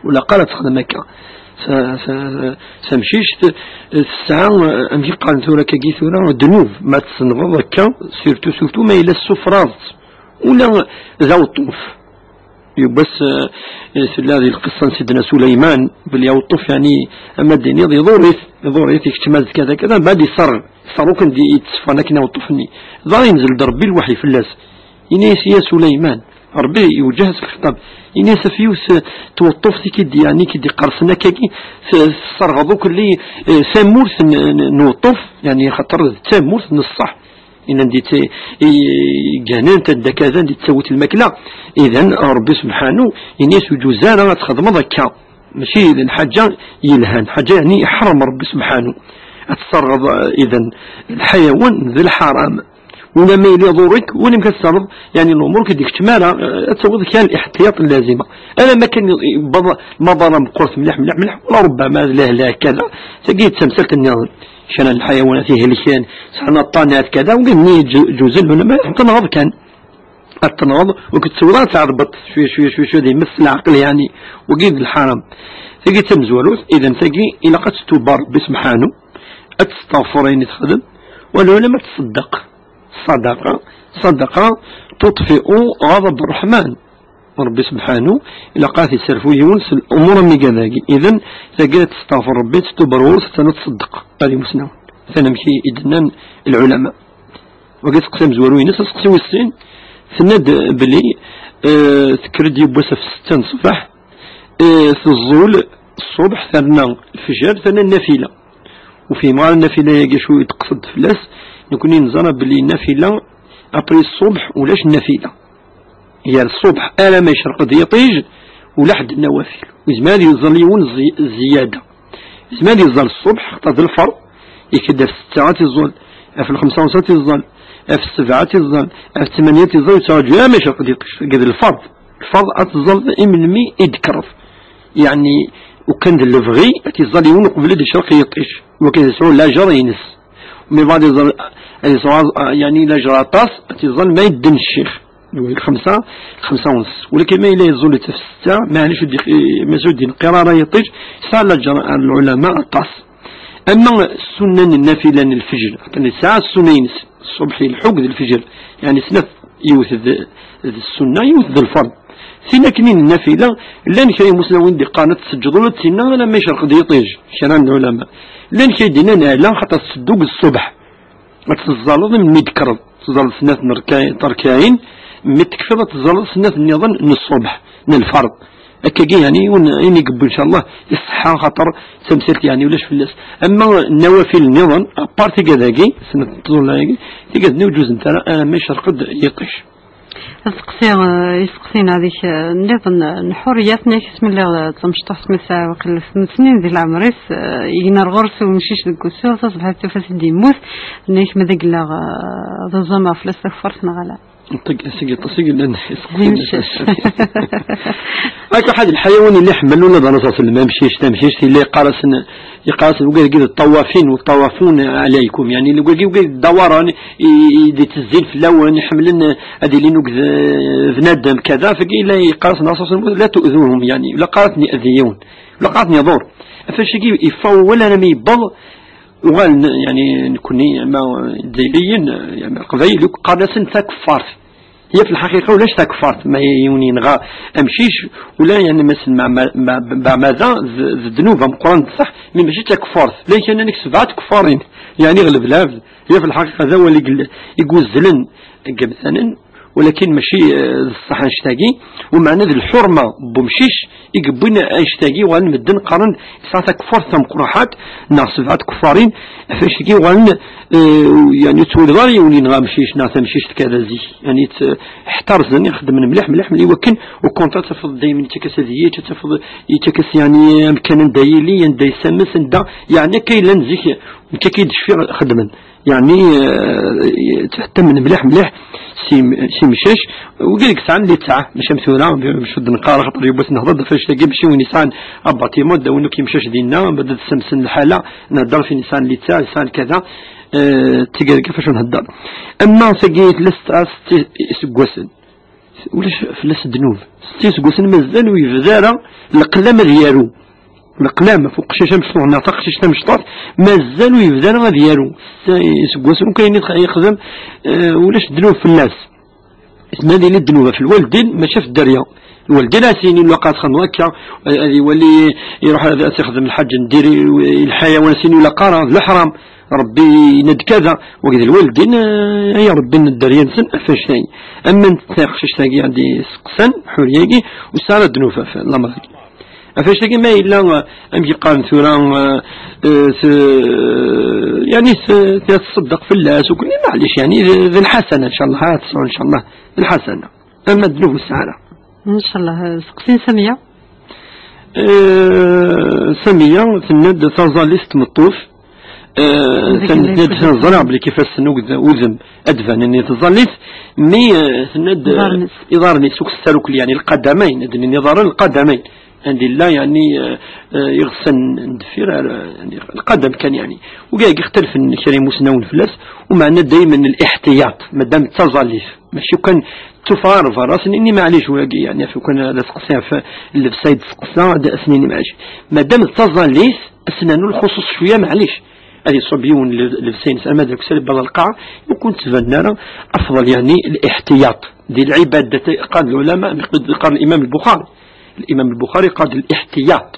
Ur ilaq ara ad texdem akka. Sa-, sa-, tamcict, tesɛa, amek i qqaren tura akkagi tura, ddnub. Ma tsenbeḍ akka, surtout, surtout ma yella tessufraḍ-tt. Ula d aweṭṭuf. Yiwwas, eh, tella di lqissa n Sidna Suleyman, belli aweṭṭuf, yani, ama d-tiniḍ, iḍur-it, iḍur-it, ikeččem azekka da, kada, mbaɛd iṣerr, iṣerr akk anda i d-tteffɣen akken aweṭṭuf-nni. Dɣa yenzel-d Rebbi lweḥy fell-as. Ini-as: "Ya Suleyman", Rebbi iwejjeh-as lxiṭab. Ini-as: "Ɣef yiwet, eh, tweṭṭuft i k-id-, yani, i k-id-iqersen akkagi, t-, tesserɣeḍ akk-, eh, tamurt n, n, n uweṭṭuf, yani, xaṭer d tamurt n ṣṣeḥ." Inan di t-, i, i ganen tadda kaza di tsawit lmakla. Idan, Ṛebbi subḥanu, ini-as ur ǧuz ara ad txedmeḍ akka. Mačči d lḥaǧa yelhan, ḥaǧa, yani, iḥrem Ṛebbi subḥanu. Ad tesserɣeḍ, eh, idan, lḥayawan d lḥaram. Wala ma yili ḍurek, wala ma tesserɣeḍ, yani, lumuṛ ki d-ikeččem ara, eh, ad tawiḍ kra n liḥtiyaṭ n lazima. Ala ma kan yewweḍ lmaḍara meqqret mliḥ, mliḥ, mliḥ, wala rubbama d lehla kada, tagi d tamsalt nniḍen. Kra n lḥayawanat ihelken, sɛan aṭṭanat kada, wigi-nni ǧu-, ǧuzen lulama, ad tenɣeḍ kan. Ad tenɣeḍ, ur k-tettawiḍ ara ad tɛedbeḍ. Cwiya, cwiya, cwiya, cwiya, ad yemmet s leɛqel, yani. Wagi d lḥaram. Tagi d tamezwarut, idan tagi ilaq ad tettubar Rebbi subḥanu, ad testeɣfer ayen i texdem, wala, wala ma tṣeddeq. Ṣṣadaqa, ṣṣadaqa tuṭfi'u ɣaḍab Ṛṛeḥman. Ṛebbi subḥanu, ilaq ad t-isserfu yiwen s lumuṛ am iga dagi. Idan, tagi ad testeɣfer Ṛebbi, tettubar ɣur-s, tana tṣeddeq. Ad imusnawen. Tana amek i d-nnan lɛulama. Wagi aseqsi amezwaru-ines, aseqsi wis sin, tenna-d belli, eh, tekker-d yiwwas ɣef setta n ṣṣbeḥ, eh, teẓẓul ṣṣubḥ, terna lefjer, terna nnafila. Ur fhimeɣ ara nnafila-agi acu i d-teqsed fell-as. Nekkni neẓra belli nnafila, après ṣṣubḥ, ulac nnafila. Gar ṣṣubḥ alamma yecreq-d yiṭij, ula ḥedd n nnawafil. Ur yezmir ad yeẓẓel yiwen zi-, ziyada. Yezmer ad yeẓẓal ṣṣubḥ, xaṭer d lferḍ, ikad ɣef setta ad t-iẓẓal, ɣef lxemsa ɣas ad t-iẓẓal, ɣef ssebɛa ad t-iẓẓal, ɣef ttmanya ad t-iẓẓal, ur yettraǧu ara ma yecreq-d yiṭij. Tagi d lferḍ. Lferḍ ad teẓẓal imenmi i d-tekkreḍ. Yeɛni, ukan d lebɣi, ad t-iẓẓal yiwen uqbel ad yecreq yiṭij. Wakken ad yesɛu lajer-ines. Mi bɛed iẓẓal, ad yesɛu, yeɛni, lajer aṭas, ad t-iẓẓal ma yedden ccix. Lxemsa, lxemsa ونص. Walakin ma yella yeẓẓul-itt ɣef setta, maɛlic ur d-, ma ur d-yenqir ara yiṭij, yesɛa laǧer n lɛulama aṭas. Ama ssunna n nnafila n lfejr, atan yesɛa ssunna-ines, ṣṣubḥ ilḥu d lfejr, yeɛni snat, yiwet d, d ssunna, yiwet d lferḍ. Tin akken i n nnafila, llan kra imusnawen d-iqqaren ad tseǧǧeḍ ula d tinna alamma yecreq-d yiṭij, kra n lɛulama. Llan kra i d-yennan ala, xaṭer tetteddu deg ṣṣubḥ. Ad teẓẓaleḍ mi d-tekkreḍ, teẓẓaleḍ snat n rka-, terkaɛin, mi tekfiḍ ad teẓẓaleḍ snat nniḍen n ṣṣubḥ, n lferḍ. Akkagi, yeɛni, yiwen, ayen i yewwi, ncallah, iṣeḥḥa, xaṭer d tamsalt, yeɛni, ulac fell-as. Ama nnawafil nniḍen, apart tigad-agi, snat n tẓulla-agi, tigad-nni ur ǧuzent ara, alamma yecreq-d yiṭij. Aseqsi, eh, iseqsin-a deg, eh, nniḍen, eh, n Ḥuriyat, nniɣ-ak asmi lliɣ, eh, d tamecṭuḥt, asmi tesɛa waqil tmen snin di leɛmer-is, eh, yegner ɣur-s umcic deg wusu, taṣebḥit tufa-t-id yemmut, nniɣ-ak ma d agella, eh, d uẓameɣ fell-as takfart neɣ ala. Ṭeg, asigi aṭas i yellan iseqsiyen. Akka ḥad lḥayawan yella iḥemmel ula d Ṛṛasul sallam, amcic, tamcict, yella yeqqar-asen, yeqqar-asen, wigad-agi d ṭṭawafin, u ṭṭawafun alaykum. Yeɛni, wigad-agi, wigad ddawaren, i, i, i d-ittezzin fell-awen, iḥemmlen ad ilin akked, eh, bnadem, kada, fagi yella yeqqar-asen Ṛṛasul sallam, la tu'duhum, yeɛni, la qqar-asen ye'di yiwen, la qqar-asen iḍur. Ɣef wannect-agi yeffeɣ wawal armi yewweḍ, uɣalen, yeɛni, nekkni, ama Izzayriyen, ama Leqbayel, akk qqaren-asen takeffart. Hi fi lḥaqiqa ulac takeffart, ma yiwen yenɣa amcic, ula, yeɛni, masen ma, ma, ma, beɛmada d, d ddnub ameqqran d ṣṣeḥ, mi mačči d takeffart. Llan kan anek sebɛa tkeffarin, yeɛni, ɣleb lɛebd. Hi fi lḥaqiqa d awal i gel-, i guzzlen deg yemdanen, walakin mačči, eh, d ṣṣeḥ annect-agi, umeɛna d lḥurma n wemcic i yewwin annect-agi, uɣalen medden qqaren yesɛa takeffart tameqqruḥat, neɣ sebɛa tkeffarin, ɣef wannect-agi uɣalen, eh, yeɛni, ur twalaḍ ara yiwen yenɣa amcic neɣ tamcict kada zik. Yeɛni, t-, ḥtarzen, xedmen mliḥ, mliḥ, mliḥ, i wakken, au contraire, tafeḍ daymen yettak-as ad yečč, tafeḍ yettak-as, yeɛni, amkan anda yili, anda yessames, anda, yeɛni, akka yellan zik, nekk akka i d-cfiɣ xedmen. Yeɛni, eh, ttehtamen mliḥ, mliḥ s im-, s imcac, wigad i yesɛan litteɛ, mačči am tura, mačči d-neqqar, axaṭer yiwwas nehḍer-d ɣef wannect-agi, mačči win yesɛan abaṭima, d win akk imcac dinna, ma d-ssemsen lḥala, nehḍer ɣef win yesɛan litteɛ, yesɛan kada, eh, d tigerga ɣef wacu nhedder. Ama tagi tella s, s, s iseggasen. Ulac fell-as ddnub. Setta iseggasen mazal ur yebda ara leqlam ad yaru. Leqlam ɣef uqcic amecṭuḥ neɣ taqcict tamecṭuḥt, mazal ur yebda ara ad yaru. Setta iseggasen akk ayen i yexdem, eh, ulac ddnub fell-as. Isma ad yili ddnub ɣef lwaldin, mačči ɣef dderya. Lwaldin ad s-yini ilaq ad txedmeḍ akka, ad iwali, iruḥ ad, ad t-ixdem lḥaǧ n diri, lḥayawan ad s-yini ilaq ara, d leḥram. Rebbi yenna-d kada, wagi d lwaldin, eh, ay Rebbi n dderya-nsen, ɣef annect-agi. Ama n taqcict-agi ad d-iseqsan, ḥuriya-agi, ur tesɛi ara ddnub ɣef lamer-agi. Ɣef wannect-agi ma yella, eh, amek yeqqaren tura, eh, eh, s-, yani s-, tṣeddeq fell-as, u kunni, maɛlic, yani d, d lḥasana, ncallah, ad tesɛu, ncallah, d lḥasana. Ama d nnubu sɛara. Ncallah, eh, seqsin Samiya. Eh, Samiya, tenna-d taẓallit n tmeṭṭut, eh, Zik tenna-d, zik ẓriɣ belli k-ifassen ugd-, udem ad d-banen i tẓallit, mi, eh, tenna-d, eh, iḍarren-is. Iḍarren-is, ur k-ssarukel, yani, lqadamayn, ad d-nini iḍarren, lqadamayn. Anda yella, yani, eh, eh, iɣsan n deffir, ar, yani, lqadam kan, yani. Uga ixtalfen kra imusnawen fell-as, u meɛna daymen l-iḥtiyat, madam d taẓallit. Mačči kan tufa ar berra, as-nini maɛlic wagi, yani, ɣef ukan ad aseqsi ɣef llebsa i d-teqsa, ad as-nini maɛlic. Madam d taẓallit, as-nanu lxuṣuṣ cwiya, maɛlic. Ad iṣub yiwen le-, llebsa-ines, ama d aksal, iwweḍ ɣer lqaɛa, ur kun-ttbanen ara afḍel, yani, l-iḥtiyat. Di lɛibadat, qal lɛulama, qal Limam Lbuxari. Limam Lbuxari qal l-iḥtiyat.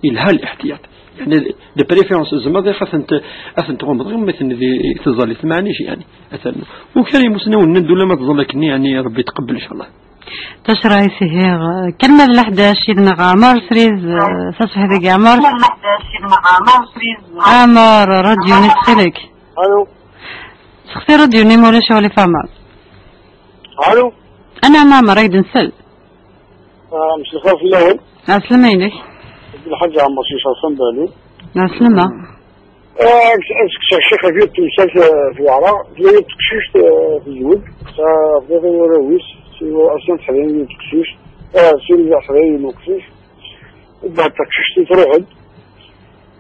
Yelha l-iḥtiyat. Yani, de préférence, tzemreḍ ad tent-, ad tent-tɣummeḍ, ɣer ma ten-, di tẓallit, maɛlic, yani. Atan. Ur kra imusnawen n ddula ma tẓallit akken, yani, Rebbi yetqebbel, ncallah. Tacriḥt ihi, kan ma d leḥdac yid-neɣ Ɛmer Sriz, eh, taṣebḥit-agi Ɛmer. Ɛmer, radyu-nni ttxil-k. Alo. Sexti radyu-nni ma ulac aɣilif Ɛmer. Alo. Anɛam Ɛmer, ad k-d-nsel. Ah, mselxir fell-awen. Ɛeslama-inek. Lḥaǧ Ɛmer si Cerfan Balu. Ɛeslama. Ah, ad s-, ad sekseɣ ccix ɣef yiwet temsalt, eh, tewɛer, tella yiwet teqcict, eh, tezweǧ, tesɛa, tebɣa i warraw-is, sin aṣlan teḥda yiwen uqcic, ah, sin teḥda yiwen uqcic, u beɛd taqcict-nni truḥ-d.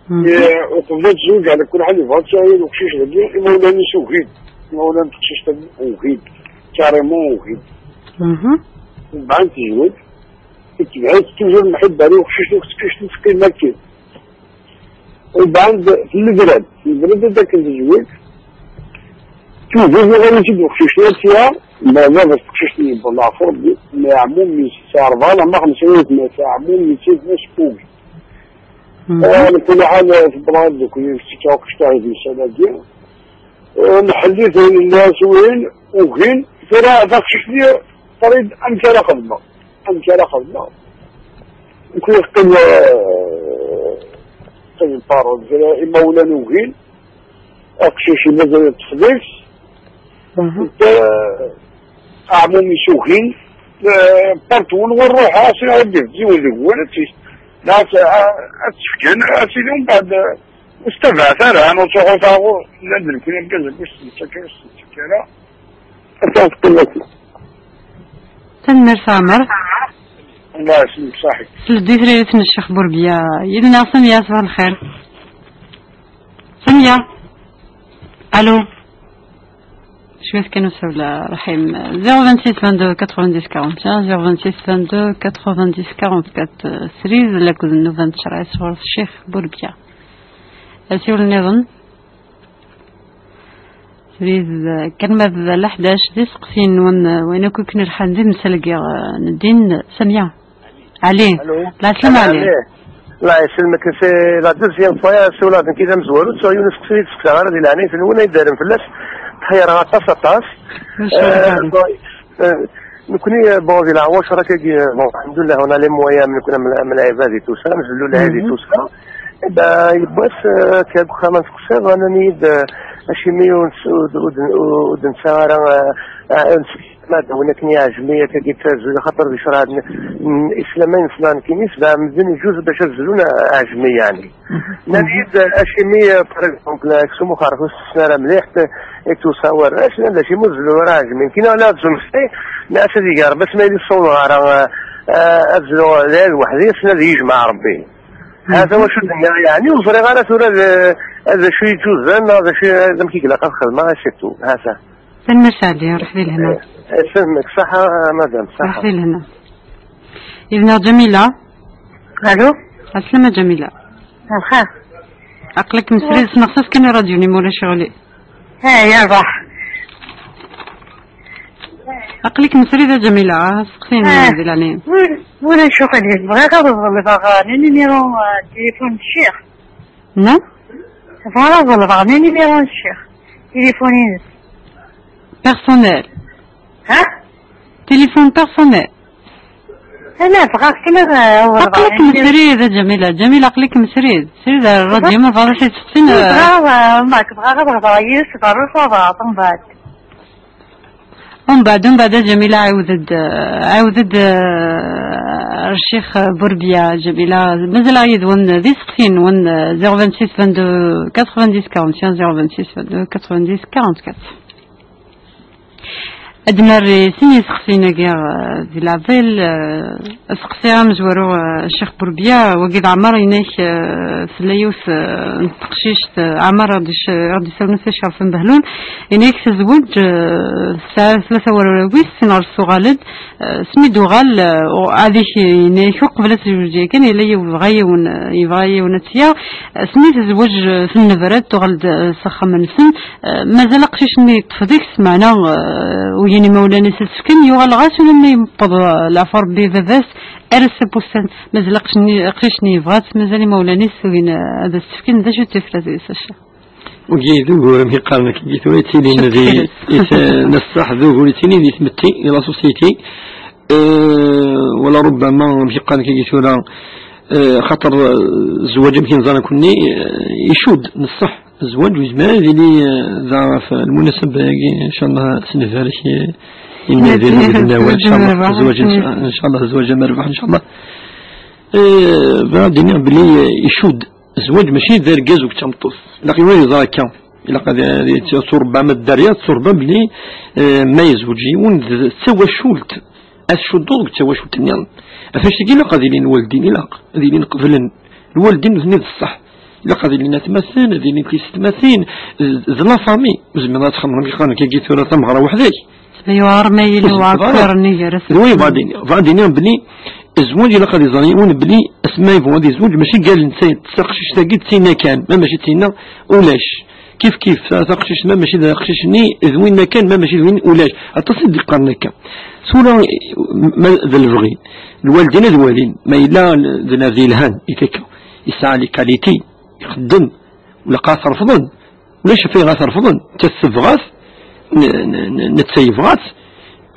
Mhm. Eh, uqbel ad tezweǧ, ɛla kulli ḥal, yebɣa ad tesɛu yiwen uqcic dagi, imawlan-is ugin, imawlan n teqcict-agi ugin, carrément ugin. Mhm. U beɛd tezweǧ, tebɛed toujours lmuḥibba i uqcic, teqcict-nni teqqim akkin. U beɛd tennedra-d, tennedra-d akken tezweǧ, tugi uɣal-itt-id uqcic-nni, ad tt-yaɣ, ma baba teqcict-nni yewweḍ leɛfu Rebbi, ma ɛmum-is, tesɛa rebɛa neɣ xemsa n waytma, tesɛa ɛmum-is, yetma-s ugin. Mhm. Eh, nekk ula ḥal, eh, tewweḍ-aɣ-d ddukkli, tečča uqcic-a i temsal-agi. Eh, nḥelli-t, nella s win, ugin, tura taqcict-nni, teqqar-d amek ara xedmeɣ. Amek ara xedmeɣ? Nekk yeqqim, eh, yeqqim parole, kra imawlan ugin, aqcic mazal yeṭṭef deg-s. Mhm. Netta, aɛmum-is ugin, eh, partout win win ruḥeɣ, as-iniɣ ad d-ibeddel yiwen deg wul, ad tt-, ad tt-, ad tt-fken, ad tili mbeɛd, eh, ur s-tabaɛet ara, ur ttruḥu taɣur, llan d nekni argaz, ur s-nettak ara, ur s-nettak ara. Atan teqqim akken. Tanemmirt a Ɛmer. Allah yeslim, ṣaḥi. Seld i tririt n Ccix Burbiya. Yid-neɣ Samya, ṣbaḥ lxir. Samya. Allô. Cwiṭ kan usawal, Raḥim. Zéro vingt-six vingt-deux quatre-vingt-dix quarante et un, zéro vingt-six vingt-deux quatre-vingt-dix quarante-quatre, srid lakked nnuba n tcerɛit ɣur Ccix Burbiya. Asiwel nniḍen. Srid, kan ma d leḥdac, d iseqsiyen n wan-, wayen akk i ken-irḥan di temsal-agi, eh, n ddin, Samya. Ɛli. Alo. Lɛeslama, Ɛli. Ɛli. Allah yesselmek, c'est la deuxième fois, ssiwleɣ-d nekk d amezwaru, ttuɣ yiwen useqsi i d-seqsaɣ ara di leɛnayet-nwen, ay d-rren fell-as, tḥeyreɣ aṭas, aṭas. Maca Eh, bon, Eh, nekkni, eh, bon, di leɛwacer akkagi, eh, bon, alḥemdulillah, on a les moyens, nekkni am, am lɛibad et tout ça, nzellu lɛid et tout ça. Eh ben, yiwwas, eh, akka deg uxxam ad nseqsiḍ, nnan-iyi-d, eh, acimi ur nes-, ur d-, ur d-, ur d-nesɛi ara, eh, eh, ur nessekcam ara win akken iɛejmi akkagi ttazul, axaṭer di ccreɛ n, n islam ay nesla nekkini, sebɛa medden ijuz bac ad zlun, eh, aɛejmi, yeɛni. Nnan-iyi-d, acimi, eh, par exemple, aksum uxerfus tessen ara mliḥ, eh, et tout ça, warrac, nnan-d, acimi ur zellu ara ɛejmi. Nekk neɣ la tzumsay, nnas ad iger, bas ma yili ssawḍeɣ ara, eh, eh, ad zluɣ lɛid weḥd-i, assen ad yijmeɛ Rebbi. Hata wacu d-nniɣ, yeɛni ur ẓriɣ ara tura d, d acu yeǧǧuzen, neɣ d acu, d amek i ilaq ad xedmeɣ, et c'est tout. Hata. Tanemmirt a Ɛli, ruḥ di lehna. Eh, eh, yesselmek, ṣaḥa, madam, ṣaḥa. Ruḥ di lehna. Yid-neɣ Ǧamila. Alo. Ɛeslama Ǧamila. Lxir. Aql-ik mesrid, sneɣ-as kan i rradyu-nni, ma ulac aɣilif. Eh, yerbeḥ. Aql-ik mesrid a Ǧamila, ah, seqsi-nni di leɛnaya-m. Ulac aɣilif, bɣiɣ ad ḍelbeɣ, eh, le numéro, eh, n téléphone n ccix. Nna? Bɣiɣ ad ḍelbeɣ le numéro n ccix. Téléphone-ines. Personnel. Ha? Téléphone personnel. Ala, bɣiɣ kan ad awḍeɣ. Aql-ikem srid a Ǧamila. Ǧamila, aql-ikem srid. Srid ar ṛṛadyu, ma bɣiḍ ad t-id-teqsim. Bɣiɣ, eh, ma bɣiɣ ad hḍreɣ yid-s, ɣer usaḍaṭ, mbeɛd. Mbeɛd, mbeɛd a Ǧamila, ɛiwed-d, eh, ɛiwed-d, eh, ar Ccix Burbya. Ǧamila, mazal-aɣ yid-wen d iseqsiyen-nwen, eh, zéro vingt-six vingt-deux quatre-vingt-dix quarante et un, zéro vingt-six vingt-deux quatre-vingt-dix quarante-quatre. Ad nerr i sin yisexsiyen-agi, eh, di leɛḍil, eh, aseqsi amezwaru, eh, Ccix Burbya, wagi d Ɛmer, inek, eh, tella yiwet, eh, n teqcict, eh, Ɛmer, ɣ-d-ic-, ɣ-d-isawlen Ccix Ferḥ Behlul, inek tezweǧ, eh, tesɛa tlata warraw-is, sin ɣer-s tuɣal-d, eh, asmi d-uɣal, eh, u-, ad ik-, inek uqbel ad tezweǧ yakan, yella yebɣa yiwen, eh, yebɣa yiwen ad tt-yaɣ, asmi tezweǧ, eh, tennebra-d, tuɣal-d, eh, s axxam-nsen, Eh, mazal aqcic-nni yeṭṭef deg-s, meɛna, eh, uyin imawlan-is ad s-fken, yuɣal ɣas ulamma yewweḍ, eh, leɛfu Rebbi i baba-s, ar ass-a n wussan, mazal aqcic-nni, aqcic-nni yebɣa-tt, mazal imawlan-is ugin, eh, ad as-tt-fken, d acu d tifrat deg-s, a Ccix? Wagi d ugur, amek i qqaren akka, tura yettilin di, is-, n ṣṣeḥ d ugur yettilin di tmetti, di la société, eh, wala rubbama, amek i qqaren akka, tura, eh, xaṭer, eh, zzwaǧ amek i nẓan akkenni, eh, icudd, n ṣṣeḥ. Zzwaǧ yezmer ad yili, eh, da ɣef lmunasaba-agi, incallah, ad s-nbarek i, i lmerdin akked nnawal, incallah, zzwaǧ, inc-, incallah, zzwaǧ amerbuḥ, incallah. Eh, bɣiɣ ad d-iniɣ belli, eh, icudd zzwaǧ mačči d argaz akked tmeṭṭut. Ilaq yiwen ad iẓer akka. Ilaq ad, ad yetturebba ama dderya, tetturebba belli, eh, ma yezweǧ yiwen d, d tawacult. Ad tcuddeḍ deg tawacult-nniḍen. Ɣef wannect-agi ilaq ad ilin lwaldin, ilaq ad ilin qeblen. Lwaldin nutni d ṣṣeḥ. Ilaq ad ilin atmaten, ad ilin tisetmatin, d, d la famille. Ur zmireḍ ad txemmmeḍ amek i qqaren akka tura tameɣra weḥd-k. Yuɛer ma yili uɛekkiṛ nnig gar-asen. D wayen bɣiɣ ad iniɣ. Bɣiɣ ad iniɣ belli zzwaǧ ilaq ad iẓer yiwen belli asma yebɣu ad izweǧ, mačči gal netta, taqcict-agi d tinna kan, ma mačči d tinna, ulac. Kif kif, ta-, taqcict ma mačči d aqcic-nni, d winna kan, ma mačči d win, ulac. Aṭas i d-iqqaren akka. Tura, ma d lebɣi, lwaldin ad walin, ma yella d nadi yelhan, i takka, yesɛa les qualités, ixeddem, ulac ad t-refḍen, ulac ɣef ayɣer ad t-refḍen, netta tebɣa-t, n-, n-, n-, netta yebɣa-tt,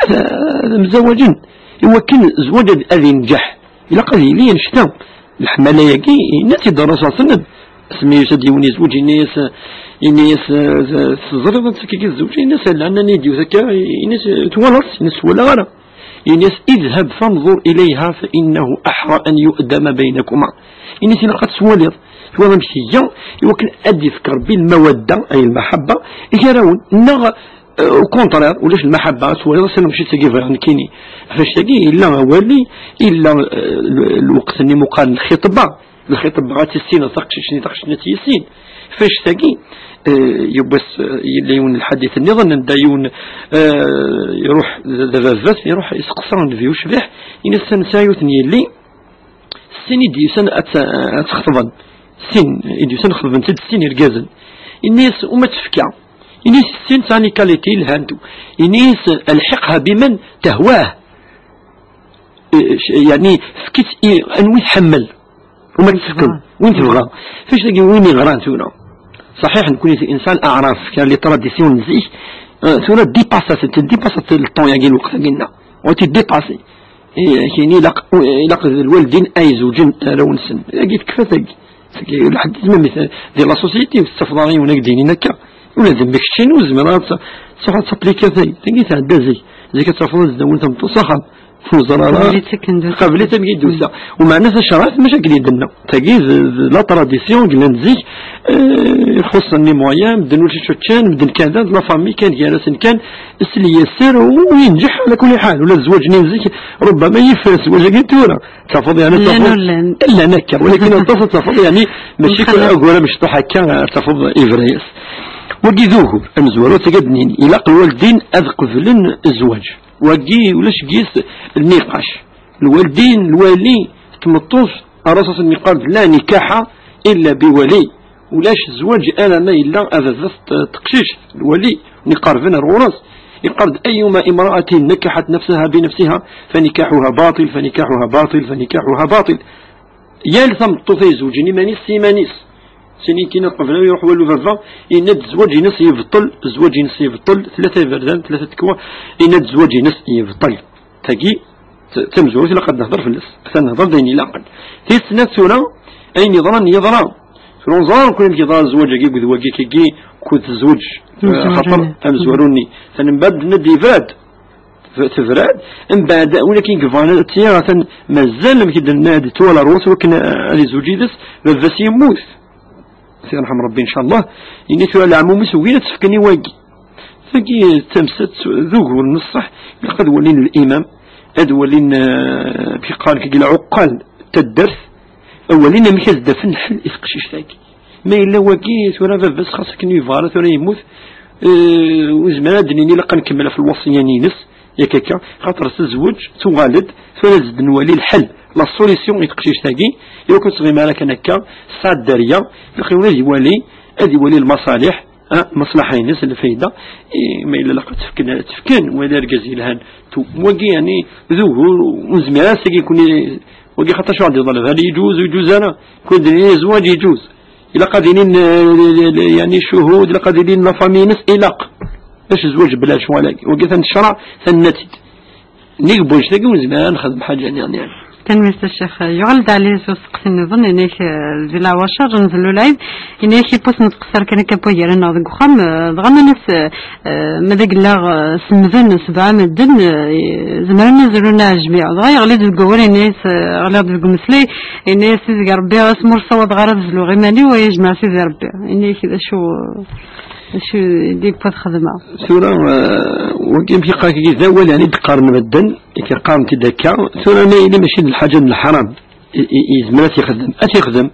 ad, ad mzawaǧen. Iwakken zzwaǧ ad, ad yenǧeḥ, ilaq ad yili annect-a. Leḥmala-agi, yenna-tt-id Ṛṛasul ṣalla Llahu ɛalayhi wa sallam. Asmi yusa-d yiwen yezweǧ, yenna-yas, yenna-yas, eh, teẓriḍ anta akka i tezweǧ? Yenna-yas, ala, nnan-iyi-d yiwet akka, yenna-yas, twalaḍ-tt? Yenna-yas, ur walaɣ ara. Yenna-yas, اذهب فانظر إليها فإنه أحرى أن يؤدم بينكما. Yenna-yas, ilaq ad twaliḍ. Twalaḍ amek tga, iwakken ad d-yefk Ṛebbi lmawadda, ay lmaḥabba, gar-awen. Neɣ, eh, au contraire, ulac lmaḥabba, ad twaliḍ ass-a mačči d tagi bɣiɣ nekkini. Ɣef wannect-agi, yella awali, yella, eh, l-, lweqt-nni muqal lxitba. Lxitba ad tissineḍ taqcict-nni, taqcict-nni ad tt-yissin. Ɣef wannect-agi, eh, yiwwas, eh, yella yiwen lḥadit nniḍen, anda yiwen, eh, iruḥ d, d baba-s, iruḥ iseqsa Nnbi ucbiḥ, ini-as, nesɛa yiwet n yelli, sin i d-yusan ad tt-, ad tt-xeṭben. Sin i d-yusan xeṭben-tt-id sin irgazen. Ini-as, uma tefka. Ini-as, sin sɛan les qualités yelhan. Ini-as, ألحقها بمن تهواه. Eh, c-, yeɛni, efk-itt i anwi tḥemmel. Uma tefkeḍ, win tebɣa. Ɣef wannect-agi win yeɣran tura. Ṣaḥiḥ, nekkni d insan aɛraf, kra les traditions n zik, eh, tura dépassat, dépassat le temps-agi, lweqt-agi-nneɣ. Ur t-dépassé. Eh, kini ilaq, ilaq d lwaldin ay zewǧen arraw-nsen. Tagi tekfa tagi. Tagi lḥedd tezmam di la société, ur tettafeḍ ara yiwen ad k-d-yinin akka. Ula d mmekčin ur zmireɣ ad tt-, ad tt-applikiɣ tagi. Tagi tɛedda zik. Zik ad tafeḍ ad zdawen tameṭṭut s axxam. Ur ẓer ara. Qabel-itt akken d-tusa. Qabel-itt amek i d-tusa. Umeɛna tacerɛet mačči akken i d-tenna. Tagi d, d la tradition yellan zik, eh, ixuṣṣen les moyens, medden ulac acu ččan, medden kan da, d la famille kan gar-asen kan, s lyaser, u yenǧeḥ ɛla kulli ḥal. Ula d zzwaǧ-nni n zik, rubbama yeffer zzwaǧ-agi tura. Tafeḍ, yeɛni, llan tafeḍ ur llan. Llan akka, walakin aṭas ad tafeḍ, yeɛni, mačči agur amecṭuḥ akka, ad tafeḍ yebra-yas. Wagi d ugur amezwaru, ad d-nini, ilaq lwaldin ad qeblen zzwaǧ. Wagi ulac gis lniqac. Lwaldin, lwali, tmeṭṭut, Ṛṛasul yeqqar-d, لا نكاح إلا بولي. Ulac zzwaǧ alamma yella ababat n teqcict, lwali, win iqerben ar ɣur-s. Yeqqar-d, أيما امرأة نكحت نفسها بنفسها فنكاحها باطل، فنكاحها باطل، فنكاحها باطل. Yal tameṭṭut ay izewǧen iman-is s yiman-is. Sini kan qbel ad iruḥ walu baba, yenna-d zzwaǧ-ines yebṭel, zzwaǧ-ines yebṭel, tlata iberdan, tlata tekwa, yenna-d zzwaǧ-ines yebṭel. Tagi, t-, tamezwarut ilaq ad nehder fell-as. Atan nehder d ayen ilaqen. Tis snat tura, ayen yeḍran yeḍra. Tura ur neẓra nekkni amek yeḍra zzwaǧ-agi akked wagi akkagi, akked zzwaǧ, eh, xaṭer amezwaru-nni. Atan mbeɛd tenna-d yebra-d. F-, tebra-d. Mbeɛd win akken yebɣan ad tt-yaɣ, atan mazal amek i d-nenna ad itwala rrus wakken ad izweǧ yid-s, baba-s yemmut. Ad t-yerḥem Rebbi, ncallah. Ini tura leɛmum-is ugin ad tt-fken i wagi. Tagi d tamsalt d ugur n ṣṣeḥ, ilaq ad walin limam, ad walin, eh, amek yeqqar deg lɛuqqal n taddart, ad walin amek ad d-afen lḥel i teqcict-agi. Ma yella wagi tura baba-s xas akken yebɣa ara tura yemmut, eh, ur nezmir ad d-nini ilaq ad nkemmel ɣef lweṣṣiya-ines, yak akka, xaṭer tezweǧ, tuɣal-d, tura ad nwali lḥel, la solution i teqcict-agi, i wakken ur tettɣimi ara kan akka, tesɛa dderya, ilaq yiwen ad iwali, ad iwali lmaṣaliḥ, ah, maṣlaḥa-ines, lfayda, i, ma yella ilaq ad tefken, ad tefken, wala argaz yelhan, tu, wagi, yani, d ugur, ur nezmir ara, sagi, kuni, wagi, xaṭer acu ɣ-d-yeḍleb, hal yejuz, ur yejuz ara, kuni d-nini zzwaǧ yejuz. Ilaq ad ilin, eh, l-, l-, l-, yani, ccuhud, ilaq ad ilin la famille-ines, ilaq. Bac zzwaǧ bla lecɣal-agi. Wagi atan ccṛeɛ, tanna-t-id. Nnig n wannect-agi ur nezmir ara nexdem ḥaǧa niḍen, yani. Tanemmirt a Ccix. Yuɣal-d Ɛli s usteqsi nniḍen, ini-ak, eh, di leɛwacer n Dlu Lɛid, ini-ak yiwwas netqeṣṣer kan akka n wagar-nneɣ deg uxxam, eh, dɣa nnan-as, eh, eh, ma d agella, eh, semmden sebɛa medden, eh, zemren ad zlun aɛejmiɛ. Dɣa yeɣli-d deg wawal, ini-as, eh, ɣliɣ-d deg umeslay, ini-as, Sidi Rebbi, asmi ur ssawaḍeɣ ara ad zluɣ iman-iw, ay ajmeɛ Sidi Rebbi. Ini-ak d acu, d acu i d-yewwa xedmeɣ? Tura, eh, wagi amek yeqqar-agi d awal, yani, d-qqaren medden, yeqqaren-t-id akka. Tura ma yili mačči d lḥaǧa n leḥram, i, i, yezmer ad t-yexdem, ad t-yexdem.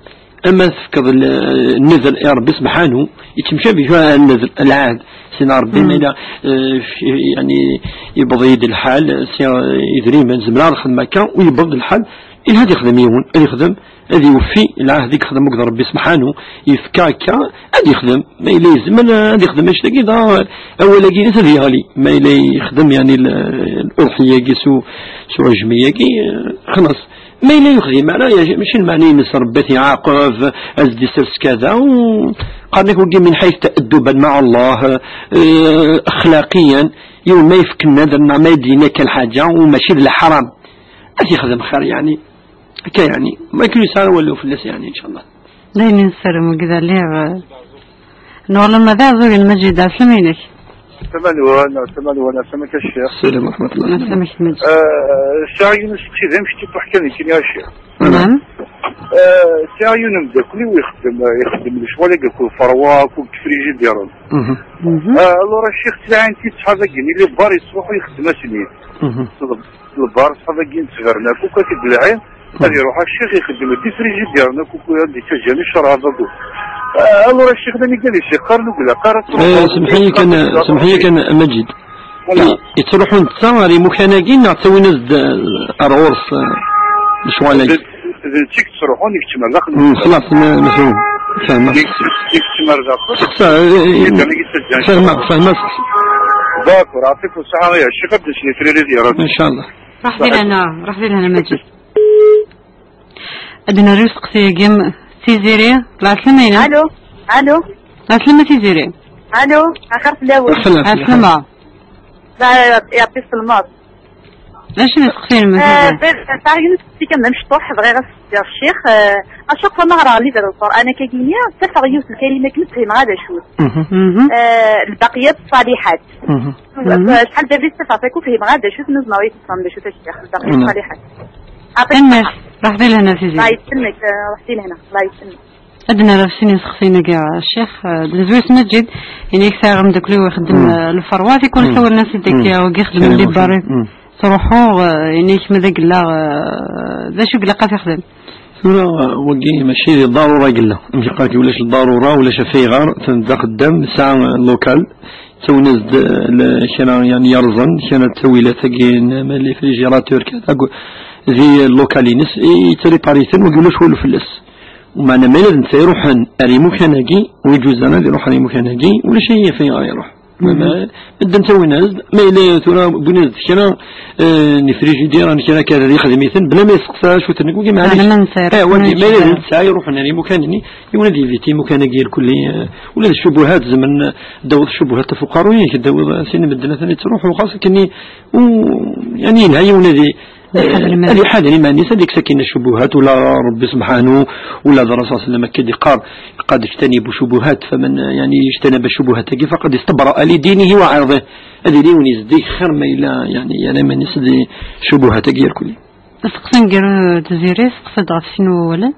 Ama tefkeḍ l-, nnedr i Ṛebbi subḥanu, yettemcabi kra nnedr, lɛahd. Sina Ṛebbi, ma yella, eh, f-, yani, yewweḍ-iyi-d lḥal, sɛiɣ idrimen, zemreɣ ad xedmeɣ akka, u yewweḍ-d lḥal, ilha ad yexdem yiwen, ad yexdem, ad iweffi lɛahd i yexdem akked Ṛebbi subḥanu, yefka akka, ad yexdem. Ma yella yezmer ad yexdem annect-agi, dɣa awal-agi-ines ad yeɣli. Ma yella yexdem, yani, l-, l-uḍḥiya-agi s u-, s uɛejmi-agi, eh, xlaṣ. Ma yella yexdim ara, ya-, mačči lmeɛna-ines Ṛebbi ad t-iɛaqeb, ad s-d-isers kada, u qqaren-ak wagi min ḥayt ta'adduban ma'a Allah, eh, axlaqiyan, yiwen ma yefk nnadr neɣ ma d-yenna akka lḥaǧa, u mačči d leḥram, ad t-yexdem xir, yani. Akka, yani, ma akken yesɛa wallu fell-as, yani, incallah. D ayen i nessaram, wagi d Ɛli, eh, newweḍ ma d aɛeẓẓug n Lmajid, ɛeslama-inek. Ɛeslama-nwen, ɛeslama-nwen, ɛeslama-k a Ccix. Salam wa rahmatullah. Ɛeslama-k Lmajid. Eh, sɛiɣ yiwen usteqsi d amecṭuḥ kan nekkini a Ccix. Naam. Eh, sɛiɣ yiwen umeddakel-iw ixeddem, ixeddem lecɣal-agi akked lferwa, akked frijidiren. Mhm. Mhm. Eh, alors a Ccix, tlɛin-t-id ṣṣḥab-agi, yili bar yettruḥu ixeddem ass-nni. Mhm. Lbar, ṣṣab-agi n ttberna, akk ad t-id-lɛin, ad iruḥ a Ccix ixeddem-d ifrijidiren, akk ad d-ittaǧǧan ccrab, akk. Ah, alors a Ccix, d amigal-is yeqqaren ur ilaq ara ad truḥeḍ. Eh, semḥ-iyi kan, semḥ-iyi kan, a Maǧid. Voilà. I-, yettruḥu netta ɣer imukan-agi neɣ ttawin-as-d, eh, ar ɣur-s, eh, lecɣal-agi? D, d netta i yettruḥun, ikeččem ar daxel. Mm, xlaṣ, ma, mefhum. Fehmeɣ. Ikeččem ar daxel. Seqsa, eh, eh, fehmeɣ, fehmeɣ. D'accord, ɛṭik u ṣṣeḥḥa, ya Ccix, ad d-nsel i trilli di Ṛebbi. Incallah. Raḥ di lehna, raḥ di lehna, Maǧid. Ad d-nerr i usteqsi-agi, Tiziri, lɛeslama-inem. Alo, alo. Lɛeslama Tiziri. Alo, axir fell-awen. Lɛeslama. Lɛeslama. Ba-, Ṛebbi yɛeṭṭi sselmaḍ. D acu i d usteqsi-inem, eh, Tiziri? Bab, sɛiɣ yiwen usteqsi kan d amecṭuḥ, bɣiɣ ad s-d-iniɣ, Ccix, eh, à chaque fois ma ɣreɣ lider Lqur'an akka-gini, ttafeɣ yiwet lkalima akken ur fhimeɣ ara d acu-t. Mhm. Mhm. Eh, lbaqiyat ṣṣaliḥat. Mhm. Mhm. Acḥal d abrid ttafeɣ-t akk, ur fhimeɣ ara d acu-t, ma tzemreḍ ad yi-tfehmeḍ d acu-t, a Ccix, lbaqiyat ṣṣaliḥat. Ɛṭik ṣṣeḥḥa. Raḥ di lehna, Tiziri. Allah yesselmek, eh, raḥ di lehna, Allah yesselmek. Ad d-nerr ɣef sin iseqsiyen-agi, a Ccix, eh, d lezwi-s Maǧid, ini-ak sɛiɣ ameddakel-iw ixeddem, mm, eh, lferwa, tikwal, mm, sawalen-as-id akka, mm, wagi ixeddem, mm, di berra. Mm. Ttruḥuɣ, eh, ini-ak ma d agella, eh, d acu i ilaq ad t-ixdem? Tura, wagi mačči d ḍarura i yella. Amek yeqqar-k, ulac ḍarura, ulac afayɣar, atan d axeddam, nesɛa local, ttawin-as-d, eh, l-, kra, yani, yerẓen, kra n ttawilat-agi, n, ma les réfrigérateurs, kra, di local-ines, i, yettripari-ten, wagi ulac walu fell-as. Meɛna ma yella d netta iruḥen ar imukan-agi, ur yeǧuz ara ad iruḥ ar imukan-agi, ulac ay afayɣar iruḥ. Mhm. Ma, medden ttawin-as-d, ma yella tura wwin-as-d kra, eh, n ifrijidiren, kra akka ad yexdem-iten, bla ma yesteqsa acu-ten, wagi, maɛlic. Meɛna ma nesɛa, eh, wagi, ma yella d netta iruḥen ar imukan-nni, yiwen ad yeviti imukan-agi irkelli, eh, ula d ccubuhat, zemren ad d-tawiḍ ccubuhat ɣef uqerruy-ik, ad d-tawiḍ, eh, sin medden atan yettruḥu, xas akken i, u, yani, yelha yiwen ad i-, Ad iḥader iman-is, ad yekkes akkin ccubuhat, ula Ṛebbi subḥanu, ula d Rasul sallam akka d-iqqar, qad ijtanibu ccubuhat, faman, yani, ijtanaba ccubuhat-agi faqad istabra'a li dinihi wa irḍih. Ad yili yiwen yezdeg xir ma yella, yani, yerra iman-is di ccubuhat-agi irkelli. Aseqsi n gar, eh, Tiziri, teqsiḍ ɣef sin n wawalen?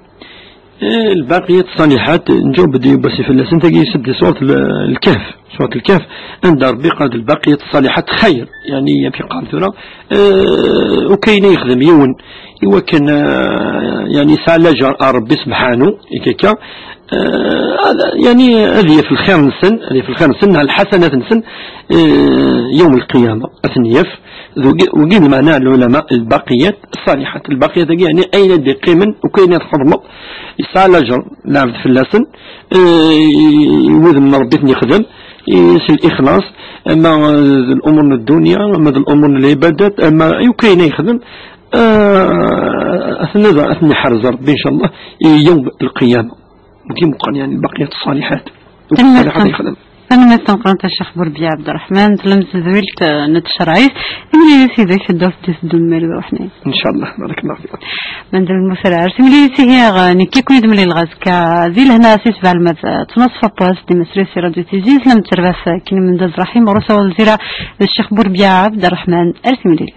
Eh, lbaqiyat ṣaliḥat, nǧaweb-d yiwwas fell-asen, tagi iseb di surat l-, Lkehf, surat Lkehf, anda Ṛebbi qal lbaqiyat ṣaliḥat xayr, yani, amek yeqqar tura, eh, ukayen ay yexdem yiwen, iwakken, eh, yani, yesɛa lajer ar Ṛebbi subḥanu, ikaka, eh, ad, yani, ad yaf lxir-nsen, ad yaf lxir-nsen, neɣ lḥasanat-nsen, eh, yawm lqiyama, ad ten-yaf. D wagi, wagi d lmeɛna n lɛulama, lbaqiyat ṣaliḥat. Lbaqiyat-agi, yani, ayen ad d-iqqimen, ukayen ad txedmeḍ, yesɛa lajer lɛebd fell-asen, eh, i wudem n Ṛebbi ten-yexdem, i, s lixlaṣ, ama d lumuṛ n ddunya, ama d lumuṛ n lɛibadat, ama i ukayen ay yexdem, eh, ad ten-, ad ten-iḥrez Ṛebbi, ncallah, i yawm lqiyama. Wagi meqqar, yani, lbaqiyat ṣaliḥat. Tanemmirt. Ṣaliḥat ay yexdem. Tanemmirt tameqqrant a Ccix Burbiya Ɛebderreḥman, tlamt tedwilt, eh, n tcerɛit. Timlilit yid-k ddaw teddit ddun mari d ruḥni. Ncallah, barakallahu fikum. Mandel Musa Lɛarsi, timlilit ihi, eh, nekki kun-id mlileɣ azekka, di lehna si sebɛa lmad, eh, tnaṣfa pas, di Masri si Radio Tizi, tlamt terbaḥt, eh, kin mendez raḥim, ɣur-s awal zira, d Ccix Burbiya Ɛebderreḥman, ar timlilit.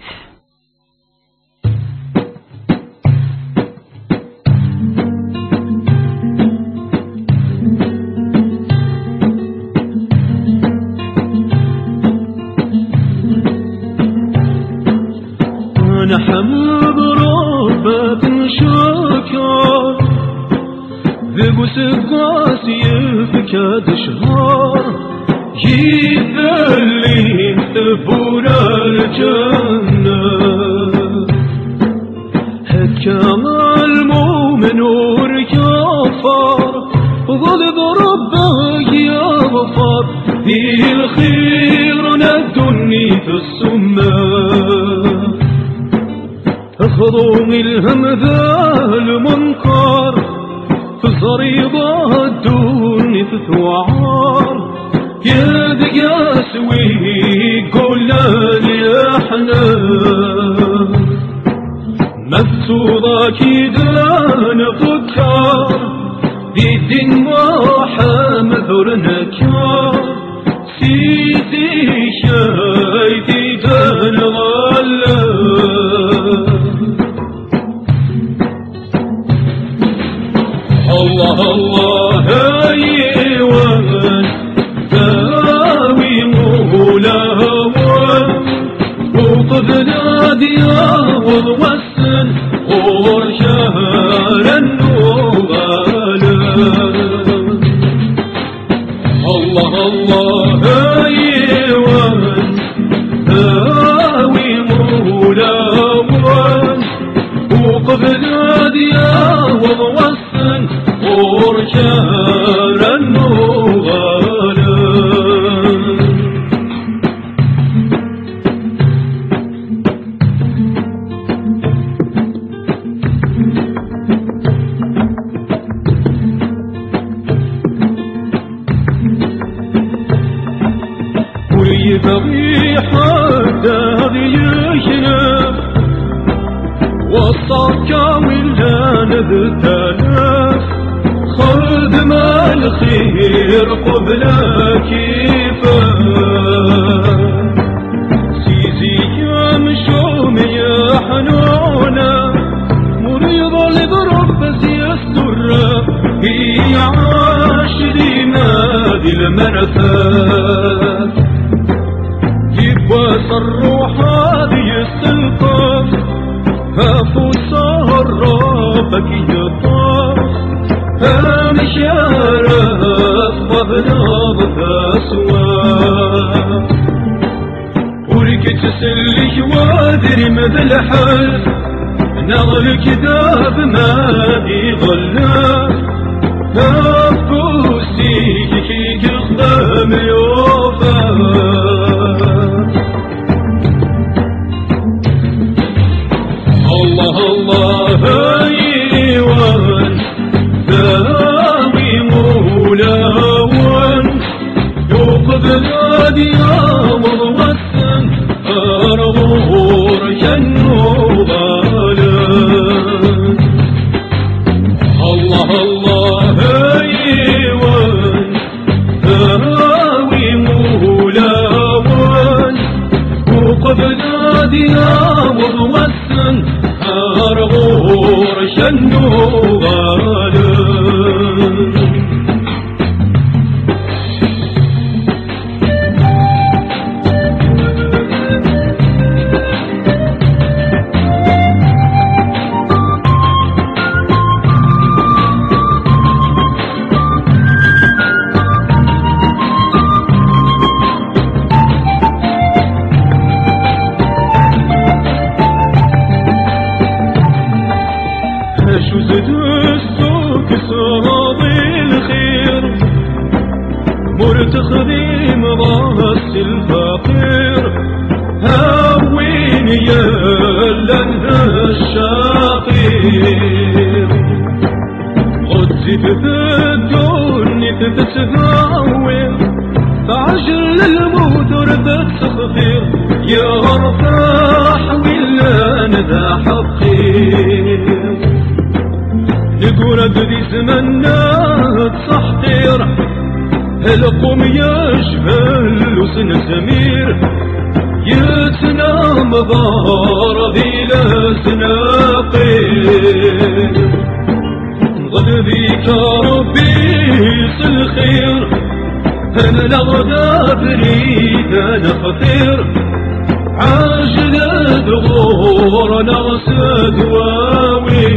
Nḥemmed Ṛebbi ad t-ncukkeṛ, deg useggas yefka-d ccher, yidellin tewwura lǧennet. Akka lmumen ur ikeffar, ḍaleb Ṛebbi ad k-yeḍfer, di lxir n ddunit d ssumma. Xḍu i lhem d lmunker, teẓriḍ ddunit tuɛer, yedeg-s wi gullan yeḥnen. Ma tettuḍ akid nfukkar, di ddin Muḥemmed ur nekkar. Si zik ay t-id-nɣelleḍ. Allah, Allah, ay yiwen, dawi ulawen, uqbel ad yaweḍ wass-n, ɣur-k ara nuɣal. Allah, Allah, ay yiwen, dawi ulawen, uqbel ad yaweḍ wass-n, ɣur-k ara nuɣal. Ur yebɣi ḥedd ad yekna, waṣṣa-k a wi llan d talef, xdem lxir qbel ad k-ifat. Si zik amcum yeḥnuna, ur yeḍlib Ṛebbi s yessurra, iɛac dima di lmertat. Yiwwas ṛṛuḥ ad yesselqef, afus Ṛṛab ad k-yeṭṭef, amek ara tqableḍ taswiɛt? Ur k-ttsellik wadrim d lḥel, neɣ lekdeb ma d-iɣelli, afus-ik i k-ixdem yufa. Allah, Allah, ay yiwen, dawi ulawen, uqbel ad yaweḍ wass-n, ar ɣur-k ad nuɣal. Nuɣal. Acu d-tessukkseḍ i lxir, ma ur texdimeḍ s lfaqir, a win yellan d ccaqir. Ɣezzifet ddunit tettdawi, teɛjel lmut ur tettxeṭṭir, yertaḥ win llan d aḥeqqir. Neggura-d di zzman n ttseḥqir, lqum yecba llus n zzmir, yettnamḍar di lesnaqir. Nɣed bika Ṛebbi s lxir, nlaɣ-d abrid anextir, ɛjel-d ɣur-neɣ s dwawi.